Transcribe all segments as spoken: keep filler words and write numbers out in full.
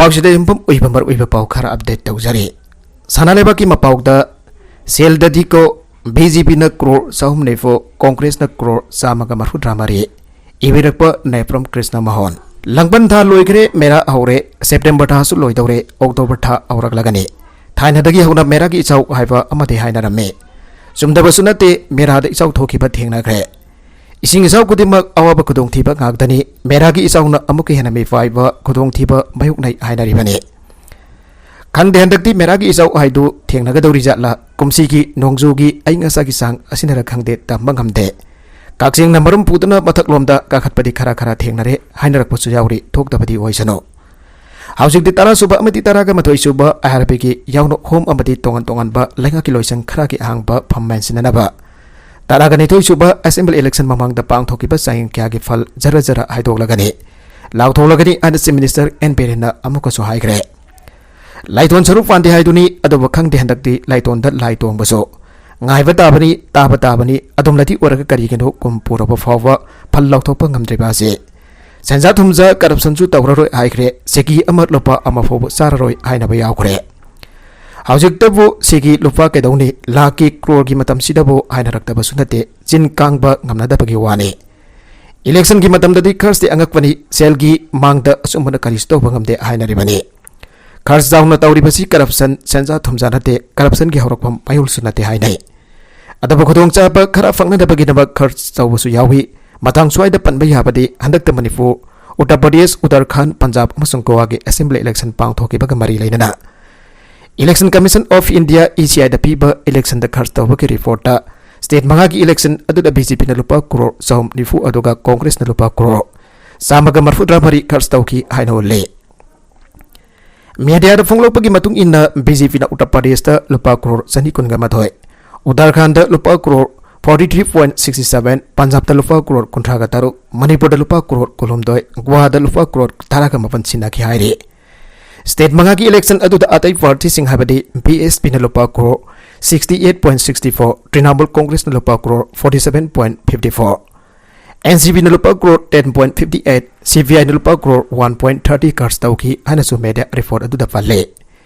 ꯄꯥꯎꯁꯤꯗ ꯌꯨꯝꯐꯝ ꯑꯣꯏꯕ ꯃꯔꯨꯑꯣꯏꯕ ꯄꯥꯎ ꯈꯔ ꯑꯞꯗꯦꯠ ꯇꯧꯖꯔꯤ꯫ ꯁꯅꯥ ꯂꯩꯕꯥꯛꯀꯤ ꯃꯄꯥꯎꯗ ꯁꯦꯜꯗꯗꯤꯀꯣ ꯕꯤ ꯖꯦ ꯄꯤꯅ ꯀ꯭ꯔꯣꯔ ꯆꯍꯨꯝ ꯅꯤꯐꯨ, ꯀꯣꯡꯒ꯭ꯔꯦꯁꯅ ꯀ꯭ꯔꯣꯔ ꯆꯥꯝꯃꯒ ꯃꯔꯐꯨꯇꯔꯥ ꯃꯔꯤ꯫ ꯏꯕꯤꯔꯛꯄ ꯅꯦꯄ꯭ꯔꯝ ꯀ꯭ꯔꯤꯁꯅ ꯃꯣꯍꯟ꯫ ꯂꯥꯡꯕꯟ ꯊꯥ ꯂꯣꯏꯈ꯭ꯔꯦ, ꯃꯦꯔꯥ ꯍꯧꯔꯦ, ꯁꯦꯞꯇꯦꯝꯕꯔ ꯊꯥꯁꯨ ꯂꯣꯏꯗꯧꯔꯦ, ꯑꯣꯛꯇꯣꯕꯔ ꯊꯥ ꯍꯧꯔꯛꯂꯒꯅꯤ꯫ ꯊꯥꯏꯅꯗꯒꯤ ꯍꯧꯅ ꯃꯦꯔꯥꯒꯤ ꯏꯆꯥꯎ ꯍꯥꯏꯕ ꯑꯃꯗꯤ ꯍꯥꯏꯅꯔꯝꯃꯤ꯫ ꯆꯨꯝꯗꯕꯁꯨ ꯅꯠꯇꯦ, ꯃꯦꯔꯥꯗ ꯏꯆꯥꯎ ꯊꯣꯛꯈꯤꯕ ꯊꯦꯡꯅꯈ꯭ꯔꯦ꯫ ꯏꯁꯤꯡ ꯏꯆꯥꯎ ꯈꯨꯗꯤꯡꯃꯛ ꯑꯋꯥꯕ ꯈꯨꯗꯣꯡꯊꯤꯕ ꯉꯥꯛꯇꯅꯤ꯫ ꯃꯦꯔꯥꯒꯤ ꯏꯆꯥꯎꯅ ꯑꯃꯨꯛꯀ ꯍꯦꯟꯅ ꯃꯤꯄꯥꯏꯕ ꯈꯨꯗꯣꯡꯊꯤꯕ ꯃꯥꯌꯣꯛꯅꯩ ꯍꯥꯏꯅꯔꯤꯕꯅꯤ꯫ ꯈꯪꯗꯦ, ꯍꯟꯗꯛꯇꯤ ꯃꯦꯔꯥꯒꯤ ꯏꯆꯥꯎ ꯍꯥꯏꯗꯨ ꯊꯦꯡꯅꯒꯗꯧꯔꯤ ꯖꯥꯠꯂꯥ? ꯀꯨꯝꯁꯤꯒꯤ ꯅꯣꯡꯖꯨꯒꯤ ꯑꯏꯪ ꯑꯁꯥꯒꯤ ꯆꯥꯡ ꯑꯁꯤꯅꯔ ꯈꯪꯗꯦ, ꯇꯝꯕ ꯉꯝꯗꯦ꯫ ꯀꯛꯆꯤꯡꯅ ꯃꯔꯨꯝ ꯄꯨꯗꯨꯅ ꯃꯊꯛꯂꯣꯝꯗ ꯀꯥꯈꯠꯄꯗꯤ ꯈꯔ ꯈꯔ ꯊꯦꯡꯅꯔꯦ ꯍꯥꯏꯅꯔꯛꯄꯁꯨ ꯌꯥꯎꯔꯤ, ꯊꯣꯛꯇꯕꯗꯤ ꯑꯣꯏꯁꯅꯨ꯫ ꯍꯧꯖꯤꯛꯇꯤ ꯇꯔꯥ ꯁꯨꯕ ꯑꯃꯗꯤ ꯇꯔꯥꯒ ꯃꯥꯊꯣꯏ ꯁꯨꯕ ꯑꯥꯏ ꯑꯥꯔ ꯕꯤꯒꯤ ꯌꯥꯎꯅ ꯍꯣꯝ ꯑꯃꯗꯤ ꯇꯣꯉꯥꯟ ꯇꯣꯉꯥꯟꯕ ꯂꯩꯉꯥꯛꯀꯤ ꯂꯣꯏꯁꯪ ꯈꯔꯒꯤ ꯑꯍꯥꯡꯕ ꯐꯝ ꯃꯦꯟꯁꯤꯟꯅꯅꯕ ꯇꯔꯥꯒ ꯅꯤꯊꯣꯏ ꯁꯨꯕ ꯑꯦꯁꯦꯝꯕ꯭ꯂꯤ ꯏꯂꯦꯛꯁꯟ ꯃꯃꯥꯡꯗ ꯄꯥꯡꯊꯣꯛꯈꯤꯕ ꯆꯥꯡꯌꯦꯡ ꯀꯌꯥꯒꯤ ꯐꯜ ꯖꯔ ꯖꯔ ꯍꯥꯏꯗꯣꯛꯂꯒꯅꯤ, ꯂꯥꯎꯊꯣꯛꯂꯒꯅꯤ ꯍꯥꯏꯅ ꯆꯤꯐ ꯃꯤꯅꯤꯁꯇꯔ ꯑꯦꯟ ꯕꯤꯔꯦꯟꯅ ꯑꯃꯨꯛꯀꯁꯨ ꯍꯥꯏꯈ꯭ꯔꯦ꯫ ꯂꯥꯏꯇꯣꯟ ꯁꯔꯨꯛ ꯄꯥꯟꯗꯦ ꯍꯥꯏꯗꯨꯅꯤ, ꯑꯗꯨꯕꯨ ꯈꯪꯗꯦ ꯍꯟꯗꯛꯇꯤ ꯂꯥꯏꯇꯣꯟꯗ ꯂꯥꯏ ꯇꯣꯡꯕꯁꯨ꯫ ꯉꯥꯏꯕ ꯇꯥꯕꯅꯤ, ꯇꯥꯕ ꯇꯥꯕꯅꯤ, ꯑꯗꯨꯝꯂꯗꯤ ꯑꯣꯏꯔꯒ ꯀꯔꯤꯒꯤꯅꯣ ꯀꯨꯝ ꯄꯨꯔꯕ ꯐꯥꯎꯕ ꯐꯜ ꯂꯥꯎꯊꯣꯛꯄ ꯉꯝꯗ꯭ꯔꯤꯕ ꯑꯁꯤ꯫ ꯁꯦꯟꯖꯥ ꯊꯨꯝꯖꯥ ꯀꯔꯞꯁꯟꯁꯨ ꯇꯧꯔꯔꯣꯏ ꯍꯥꯏꯈ꯭ꯔꯦ, ꯁꯤꯀꯤ ꯑꯃ ꯂꯨꯄꯥ ꯑꯃ ꯐꯥꯎꯕ ꯆꯥꯔꯔꯣꯏ ꯍꯥꯏꯅꯕ ꯌꯥꯎꯈ꯭ꯔꯦ꯫ ꯍꯧꯖꯤꯛꯇꯕꯨ ꯁꯤꯀꯤ ꯂꯨꯄꯥ ꯀꯩꯗꯧꯅꯤ, ꯂꯥꯛꯀꯤ ꯀ꯭ꯔꯣꯔꯒꯤ ꯃꯇꯝꯁꯤꯗꯕꯨ ꯍꯥꯏꯅꯔꯛꯇꯕꯁꯨ ꯅꯠꯇꯦ, ꯆꯤꯟ ꯀꯥꯡꯕ ꯉꯝꯅꯗꯕꯒꯤ ꯋꯥꯅꯤ꯫ ꯏꯂꯦꯛꯁꯟꯒꯤ ꯃꯇꯝꯗꯗꯤ ꯈꯔꯁꯗꯤ ꯑꯉꯛꯄꯅꯤ, ꯁꯦꯜꯒꯤ ꯃꯥꯡꯗ ꯑꯆꯨꯝꯕꯅ ꯀꯔꯤꯁꯨ ꯇꯧꯕ ꯉꯝꯗꯦ ꯍꯥꯏꯅꯔꯤꯕꯅꯤ꯫ ꯈꯔꯁ ꯆꯥꯎꯅ ꯇꯧꯔꯤꯕꯁꯤ ꯀꯔꯞꯁꯟ, ꯁꯦꯟꯖꯥ ꯊꯨꯝꯖꯥ ꯅꯠꯇꯦ, ꯀꯔꯞꯁꯟꯒꯤ ꯍꯧꯔꯛꯐꯝ ꯃꯌꯣꯜꯁꯨ ꯅꯠꯇꯦ ꯍꯥꯏꯅꯩ꯫ ꯑꯗꯨꯕꯨ ꯈꯨꯗꯣꯡꯆꯥꯕ ꯈꯔ ꯐꯪꯅꯅꯕꯒꯤꯗꯃꯛ ꯈꯔꯁ ꯇꯧꯕꯁꯨ ꯌꯥꯎꯏ꯫ ꯃꯇꯥꯡ ꯁ꯭ꯋꯥꯏꯗ ꯄꯟꯕ ꯌꯥꯕꯗꯤ ꯍꯟꯗꯛꯇ ꯃꯅꯤꯄꯨꯔ, ꯎꯠꯇꯔ ꯄ꯭ꯔꯗꯦꯁ, ꯎꯠꯇꯔꯈꯥꯟ, ꯄꯟꯖꯥꯕ ꯑꯃꯁꯨꯡ ꯒꯣꯋꯥꯒꯤ ꯑꯦꯁꯦꯝꯕ꯭ꯂꯤ ꯏꯂꯦꯛꯁꯟ ꯄꯥꯡꯊꯣꯛꯈꯤꯕꯒ ꯃꯔꯤ ꯂꯩꯅꯅ election commission of India, E ꯁꯤ ꯑꯥꯏꯗ ꯄꯤꯕ ꯏꯂꯦꯛꯁꯟꯗ ꯈꯔꯁ ꯇꯧꯕꯒꯤ ꯔꯤꯄꯣꯔꯠꯇ ꯁ꯭ꯇꯦꯠ ꯃꯉꯥꯒꯤ ꯏꯂꯦꯛꯁꯟ ꯑꯗꯨꯗ ꯕꯤ ꯖꯦ ꯄꯤꯅ ꯂꯨꯄꯥ ꯀ꯭ꯔꯣꯔ ꯆꯍꯨꯝ ꯅꯤꯐꯨ ꯑꯗꯨꯒ ꯀꯣꯡꯒ꯭ꯔꯦꯁꯅ ꯂꯨꯄꯥ ꯀ꯭ꯔꯣꯔ ꯆꯥꯝꯃꯒ ꯃꯔꯐꯨꯇꯔꯥ ꯃꯔꯤ ꯈꯔꯁ ꯇꯧꯈꯤ ꯍꯥꯏꯅ ꯎꯠꯂꯤ꯫ ꯃꯦꯗꯤꯌꯥꯗ ꯐꯣꯡꯂꯛꯄꯒꯤ ꯃꯇꯨꯡ ꯏꯟꯅ, ꯕꯤ ꯖꯦ ꯄꯤꯅ ꯎꯠꯇꯔ ꯄ꯭ꯔꯗꯦꯁꯇ ꯂꯨꯄꯥ ꯀ꯭ꯔꯣꯔ ꯆꯅꯤ ꯀꯨꯟꯒ ꯃꯥꯊꯣꯏ, ꯎꯠꯇꯔꯈꯥꯟꯗ ꯂꯨꯄꯥ crore forty three point sixty seven, ꯄꯟꯖꯥꯕꯇ ꯂꯨꯄꯥ ꯀ꯭ꯔꯣꯔ ꯀꯨꯟꯊ꯭ꯔꯥꯒ ꯇꯔꯨꯛ, ꯃꯅꯤꯄꯨꯔꯗ ꯂꯨꯄꯥ ꯀ꯭ꯔꯣꯔ ꯀꯨꯟꯍꯨꯝꯗꯣꯏ, ꯒꯣꯋꯥꯗ ꯂꯨꯄꯥ ꯀ꯭ꯔꯣꯔ ꯇꯔꯥꯒ ꯃꯥꯄꯟ ꯁꯤꯟꯅꯈꯤ ꯍꯥꯏꯔꯤ꯫ ꯁ꯭ꯇꯦꯠ ꯃꯉꯥꯒꯤ ꯏꯂꯦꯛꯁꯟ ꯑꯗꯨꯗ ꯑꯇꯩ ꯄꯥꯔꯇꯤꯁꯤꯡ ꯍꯥꯏꯕꯗꯤ ꯕꯤ ꯑꯦꯁ ꯄꯤꯅ ꯂꯨꯄꯥ crore sixty eight point sixty four, Trinamool ꯀꯣꯡꯒ꯭ꯔꯦꯁꯅ ꯂꯨꯄꯥ crore forty seven point fifty four, N C ꯕꯤꯅ ꯂꯨꯄꯥ crore ten point fifty eight, C B ꯑꯥꯏꯅ ꯂꯨꯄꯥ ꯀ꯭ꯔꯣꯔ one point thirty ꯈꯔꯆ ꯇꯧꯈꯤ ꯍꯥꯏꯅꯁꯨ ꯃꯦꯗꯤꯌꯥ ꯔꯤꯄꯣꯔꯠ ꯑꯗꯨꯗ ꯄꯜꯂꯤ꯫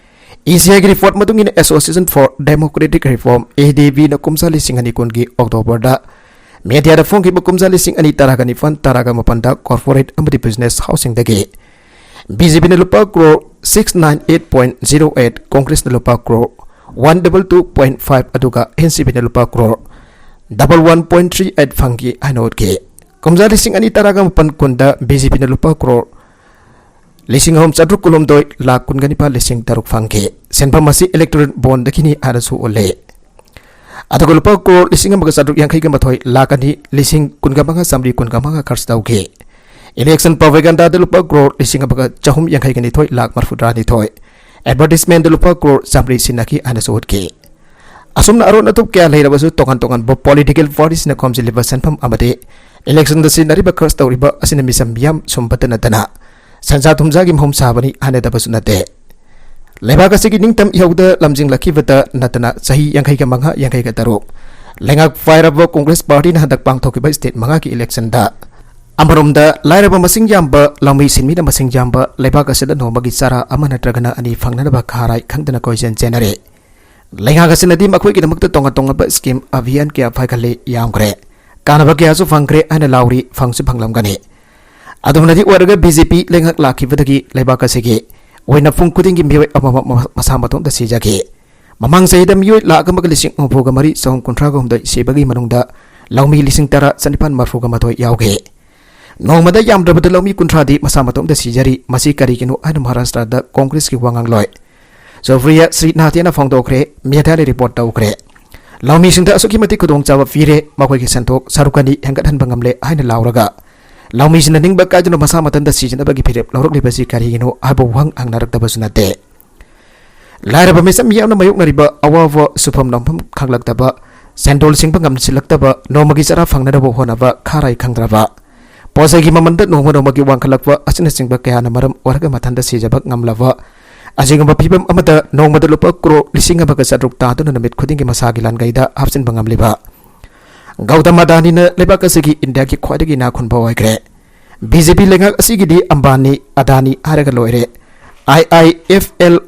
ꯏ ꯁꯤ ꯑꯥꯏꯒꯤ ꯔꯤꯄꯣꯔꯠ ꯃꯇꯨꯡ ꯏꯟꯅ, Association for Democratic Reform, ꯑꯦ ꯗꯤ ꯕꯤꯅ ꯀꯨꯝꯖꯥ ꯂꯤꯁꯤꯡ ꯑꯅꯤ ꯀꯨꯟꯒꯤ ꯑꯣꯛꯇꯣꯕꯔꯗ ꯃꯦꯗꯤꯌꯥꯗ ꯐꯣꯡꯈꯤꯕ ꯀꯨꯝꯖꯥ ꯂꯤꯁꯤꯡ ꯑꯅꯤ ꯇꯔꯥꯒ ꯅꯤꯄꯥꯟ ꯇꯔꯥꯒ ꯃꯥꯄꯟꯗ ꯀꯣꯔꯄꯣꯔꯦꯠ ꯑꯃꯗꯤ ꯕꯤꯖꯤꯅꯦꯁ ꯍꯥꯎꯁꯁꯤꯡꯗꯒꯤ ꯕꯤ ꯖꯦ ꯄꯤꯅ ꯂꯨꯄꯥ crore six nine eight point zero eight, ꯀꯣꯡꯒ꯭ꯔꯦꯁꯅ ꯂꯨꯄꯥ crore one double two point five, ꯑꯗꯨꯒ ꯑꯦꯟ ꯁꯤ ꯕꯤꯅ ꯂꯨꯄꯥ crore double one point three eight ꯐꯪꯈꯤ ꯍꯥꯏꯅ ꯎꯠꯈꯤ꯫ ꯀꯨꯝꯖꯥ ꯂꯤꯁꯤꯡ ꯑꯅꯤ ꯇꯔꯥꯒ ꯃꯥꯄꯟ ꯀꯨꯟꯗ ꯕꯤ ꯖꯦ ꯄꯤꯅ ꯂꯨꯄꯥ ꯀ꯭ꯔꯣꯔ ꯂꯤꯁꯤꯡ ꯑꯍꯨꯝ ꯆꯥꯇ꯭ꯔꯨꯛ ꯀꯨꯟꯍꯨꯝꯗꯣꯏ ꯂꯥꯈ ꯀꯨꯟꯒ ꯅꯤꯄꯥꯜ ꯂꯤꯁꯤꯡ ꯇꯔꯨꯛ ꯐꯪꯈꯤ꯫ ꯁꯦꯟꯐꯝ ꯑꯁꯤ ꯏꯂꯦꯛꯇꯣꯔꯦꯜ ꯕꯣꯟꯗꯒꯤꯅꯤ ꯍꯥꯏꯅꯁꯨ ꯎꯠꯂꯤ꯫ ꯑꯗꯨꯒ ꯂꯨꯄꯥ ꯀ꯭ꯔꯣꯔ ꯂꯤꯁꯤꯡ ꯑꯃꯒ ꯆꯥꯇ꯭ꯔꯨꯛ ꯌꯥꯡꯈꯩꯒ ꯃꯥꯊꯣꯏ ꯂꯥꯈ ꯑꯅꯤ ꯂꯤꯁꯤꯡ ꯀꯨꯟꯒ ꯃꯉꯥ ꯆꯥꯃꯔꯤ ꯀꯨꯟꯒ ꯃꯉꯥ ꯈꯔꯆ ꯇꯧꯈꯤ꯫ ꯏꯂꯦꯛꯁꯟ ꯄ꯭ꯔꯣꯄꯥꯒꯦꯟꯗꯥꯗ ꯂꯨꯄꯥ ꯀ꯭ꯔꯣꯔ ꯂꯤꯁꯤꯡ ꯑꯃꯒ ꯆꯍꯨꯝ ꯌꯥꯡꯈꯩꯒ ꯅꯤꯊꯣꯏ ꯂꯥꯈ ꯃꯔꯐꯨꯇꯔꯥ ꯅꯤꯊꯣꯏ, ꯑꯦꯗꯚꯔꯇꯤꯁꯃꯦꯟꯗ ꯂꯨꯄꯥ ꯀ꯭ꯔꯣꯔ ꯆꯥꯃꯔꯤ ꯁꯤꯟꯅꯈꯤ ꯍꯥꯏꯅꯁꯨ ꯎꯠꯈꯤ꯫ ꯑꯁꯨꯝꯅ ꯑꯔꯣꯟ ꯑꯊꯨꯞ ꯀꯌꯥ ꯂꯩꯔꯕꯁꯨ, ꯇꯣꯉꯥꯟ ꯇꯣꯉꯥꯟꯕ ꯄꯣꯂꯤꯇꯤꯀꯦꯜ ꯄꯥꯔꯇꯤꯁꯤꯡꯅ ꯈꯣꯝꯖꯤꯜꯂꯤꯕ ꯁꯦꯟꯐꯝ ꯑꯃꯗꯤ ꯏꯂꯦꯛꯁꯟꯗ ꯁꯤꯖꯤꯟꯅꯔꯤꯕ ꯈꯔꯆ ꯇꯧꯔꯤꯕ ꯑꯁꯤꯅ ꯃꯤꯆꯝ ꯃꯤꯌꯥꯝ ꯁꯨꯝꯕꯇ ꯅꯠꯇꯅ ꯁꯦꯟꯖꯥ ꯊꯨꯝꯖꯥꯒꯤ ꯃꯍꯨꯝ ꯁꯥꯕꯅꯤ ꯍꯥꯏꯅꯗꯕꯁꯨ ꯅꯠꯇꯦ꯫ ꯂꯩꯕꯥꯛ ꯑꯁꯤꯒꯤ ꯅꯤꯡꯇꯝ ꯏꯍꯧꯗ ꯂꯝꯖꯤꯡꯂꯛꯈꯤꯕꯇ ꯅꯠꯇꯅ ꯆꯍꯤ ꯌꯥꯡꯈꯩꯒ ꯃꯉꯥ, ꯌꯥꯡꯈꯩꯒ ꯇꯔꯨꯛ ꯂꯩꯉꯥꯛ ꯄꯥꯏꯔꯕ ꯀꯣꯡꯒ꯭ꯔꯦꯁ ꯄꯥꯔꯇꯤꯅ ꯍꯟꯗꯛ ꯄꯥꯡꯊꯣꯛꯈꯤꯕ ꯁ꯭ꯇꯦꯠ ꯃꯉꯥꯒꯤ ꯏꯂꯦꯛꯁꯟꯗ ꯑꯃꯔꯣꯝꯗ ꯂꯥꯏꯔꯕ ꯃꯁꯤꯡ ꯌꯥꯝꯕ, ꯂꯧꯃꯤ ꯁꯤꯟꯃꯤꯅ ꯃꯁꯤꯡ ꯌꯥꯝꯕ ꯂꯩꯕꯥꯛ ꯑꯁꯤꯗ ꯅꯣꯡꯃꯒꯤ ꯆꯔꯥ ꯑꯃ ꯅꯠꯇ꯭ꯔꯒꯅ ꯑꯅꯤ ꯐꯪꯅꯅꯕ ꯈꯥꯔꯥꯏ ꯈꯪꯗꯅ ꯀꯣꯏꯆꯦꯟ ꯆꯦꯟꯅꯔꯤ꯫ ꯂꯩꯉꯥꯛ ꯑꯁꯤꯅꯗꯤ ꯃꯈꯣꯏꯒꯤꯗꯃꯛꯇ ꯇꯣꯉꯥꯟ ꯇꯣꯉꯥꯟꯕ ꯁ꯭ꯀꯤꯝ, ꯑꯚꯤꯌꯥꯟ ꯀꯌꯥ ꯄꯥꯏꯈꯠꯂꯦ, ꯌꯥꯝꯈ꯭ꯔꯦ, ꯀꯥꯟꯅꯕ ꯀꯌꯥꯁꯨ ꯐꯪꯈ꯭ꯔꯦ ꯍꯥꯏꯅ ꯂꯥꯎꯔꯤ, ꯐꯪꯁꯨ ꯐꯪꯂꯝꯒꯅꯤ꯫ ꯑꯗꯨꯝꯅꯗꯤ ꯑꯣꯏꯔꯒ ꯕꯤ ꯖꯦ ꯄꯤ ꯂꯩꯉꯥꯛ ꯂꯥꯛꯈꯤꯕꯗꯒꯤ ꯂꯩꯕꯥꯛ ꯑꯁꯤꯒꯤ ꯑꯣꯏꯅ ꯄꯨꯡ ꯈꯨꯗꯤꯡꯒꯤ ꯃꯤꯑꯣꯏ ꯑꯃꯃꯝ ꯃꯁꯥ ꯃꯇꯣꯝꯇ ꯁꯤꯖꯈꯤ꯫ ꯃꯃꯥꯡ ꯆꯍꯤꯗ ꯃꯤꯑꯣꯏ ꯂꯥꯈ ꯑꯃꯒ ꯂꯤꯁꯤꯡ ꯍꯨꯝꯐꯨꯒ ꯃꯔꯤ ꯆꯍꯨꯝ ꯀꯨꯟꯊ꯭ꯔꯥꯒ ꯍꯨꯝꯗꯣꯏ ꯁꯤꯕꯒꯤ ꯃꯅꯨꯡꯗ ꯂꯧꯃꯤ ꯂꯤꯁꯤꯡ ꯇꯔꯥ ꯆꯅꯤꯄꯥꯟ ꯃꯔꯐꯨꯒ ꯃꯥꯊꯣꯏ ꯌꯥꯎꯈꯤ꯫ ꯅꯣꯡꯃꯗ ꯌꯥꯝꯗ꯭ꯔꯕꯗ ꯂꯧꯃꯤ ꯀꯨꯟꯊ꯭ꯔꯥꯗꯤ ꯃꯁꯥ ꯃꯇꯣꯝꯇ ꯁꯤꯖꯔꯤ꯫ ꯃꯁꯤ ꯀꯔꯤꯒꯤꯅꯣ ꯍꯥꯏꯅ ꯃꯍꯥꯔꯥꯁꯇ꯭ꯔꯗ ꯀꯣꯡꯒ꯭ꯔꯦꯁꯀꯤ ꯋꯥ ꯉꯥꯡꯂꯣꯏ ꯁꯨꯄ꯭ꯔꯤꯌꯥ ꯁ꯭ꯔꯤꯅꯥꯊꯦꯅ ꯐꯣꯡꯗꯣꯛꯈ꯭ꯔꯦ꯫ ꯃꯦꯗꯤꯌꯥꯅ ꯔꯤꯄꯣꯔꯠ ꯇꯧꯈ꯭ꯔꯦ꯫ ꯂꯧꯃꯤꯁꯤꯡꯗ ꯑꯁꯨꯛꯀꯤ ꯃꯇꯤꯛ ꯈꯨꯗꯣꯡꯆꯥꯕ ꯄꯤꯔꯦ, ꯃꯈꯣꯏꯒꯤ ꯁꯦꯟꯊꯣꯛ ꯁꯔꯨꯛ ꯑꯅꯤ ꯍꯦꯟꯒꯠꯍꯟꯕ ꯉꯝꯂꯦ ꯍꯥꯏꯅ ꯂꯥꯎꯔꯒ, ꯂꯧꯃꯤꯁꯤꯡꯅ ꯅꯤꯡꯕ ꯀꯥꯏꯗꯅ ꯃꯁꯥ ꯃꯊꯟꯇ ꯁꯤꯖꯤꯟꯅꯕꯒꯤ ꯐꯤꯔꯦꯞ ꯂꯧꯔꯛꯂꯤꯕꯁꯤ ꯀꯔꯤꯒꯤꯅꯣ ꯍꯥꯏꯕ ꯋꯥꯍꯪ ꯍꯪꯅꯔꯛꯇꯕꯁꯨ ꯅꯠꯇꯦ꯫ ꯂꯥꯏꯔꯕ ꯃꯤꯆꯝ ꯃꯤꯌꯥꯝꯅ ꯃꯥꯌꯣꯛꯅꯔꯤꯕ ꯑꯋꯥꯕ, ꯁꯨꯐꯝ ꯅꯣꯝꯐꯝ ꯈꯪꯂꯛꯇꯕ, ꯁꯦꯟꯗꯣꯜ ꯁꯤꯡꯕ ꯉꯝꯁꯤꯜꯂꯛꯇꯕ, ꯅꯣꯡꯃꯒꯤ ꯆꯔꯥ ꯐꯪꯅꯅꯕ ꯍꯣꯠꯅꯕ ꯈꯥꯔꯥꯏ ꯈꯪꯗ꯭ꯔꯕ, ꯄꯣꯠꯆꯩꯒꯤ ꯃꯃꯜꯗ ꯅꯣꯡꯃ ꯅꯣꯡꯃꯒꯤ ꯋꯥꯡꯈꯠꯂꯛꯄ ꯑꯁꯤꯅꯆꯤꯡꯕ ꯀꯌꯥꯅ ꯃꯔꯝ ꯑꯣꯏꯔꯒ ꯃꯊꯟꯇ ꯁꯤꯖꯕ ꯉꯝꯂꯕ ꯑꯁꯤꯒꯨꯝꯕ ꯐꯤꯚꯝ ꯑꯃꯗ ꯅꯣꯡꯃꯗ ꯂꯨꯄꯥ ꯀ꯭ꯔꯣꯔ ꯂꯤꯁꯤꯡ ꯑꯃꯒ ꯆꯥꯇ꯭ꯔꯨꯛ ꯇꯥꯗꯨꯅ ꯅꯨꯃꯤꯠ ꯈꯨꯗꯤꯡꯒꯤ ꯃꯁꯥꯒꯤ ꯂꯥꯟꯒꯩꯗ ꯍꯥꯞꯆꯤꯟꯕ ꯉꯝꯂꯤꯕ ꯒꯧꯇꯝ ꯑꯗꯥꯅꯤꯅ ꯂꯩꯕꯥꯛ ꯑꯁꯤꯒꯤ ꯏꯟꯗꯤꯌꯥꯒꯤ ꯈ꯭ꯋꯥꯏꯗꯒꯤ ꯏꯅꯥꯛ ꯈꯨꯟꯕ ꯑꯣꯏꯈ꯭ꯔꯦ꯫ ꯕꯤ ꯖꯦ ꯄꯤ ꯂꯩꯉꯥꯛ ꯑꯁꯤꯒꯤꯗꯤ ꯑꯝꯕꯥꯅꯤ, ꯑꯗꯥꯅꯤ ꯍꯥꯏꯔꯒ ꯂꯣꯏꯔꯦ꯫ I I F L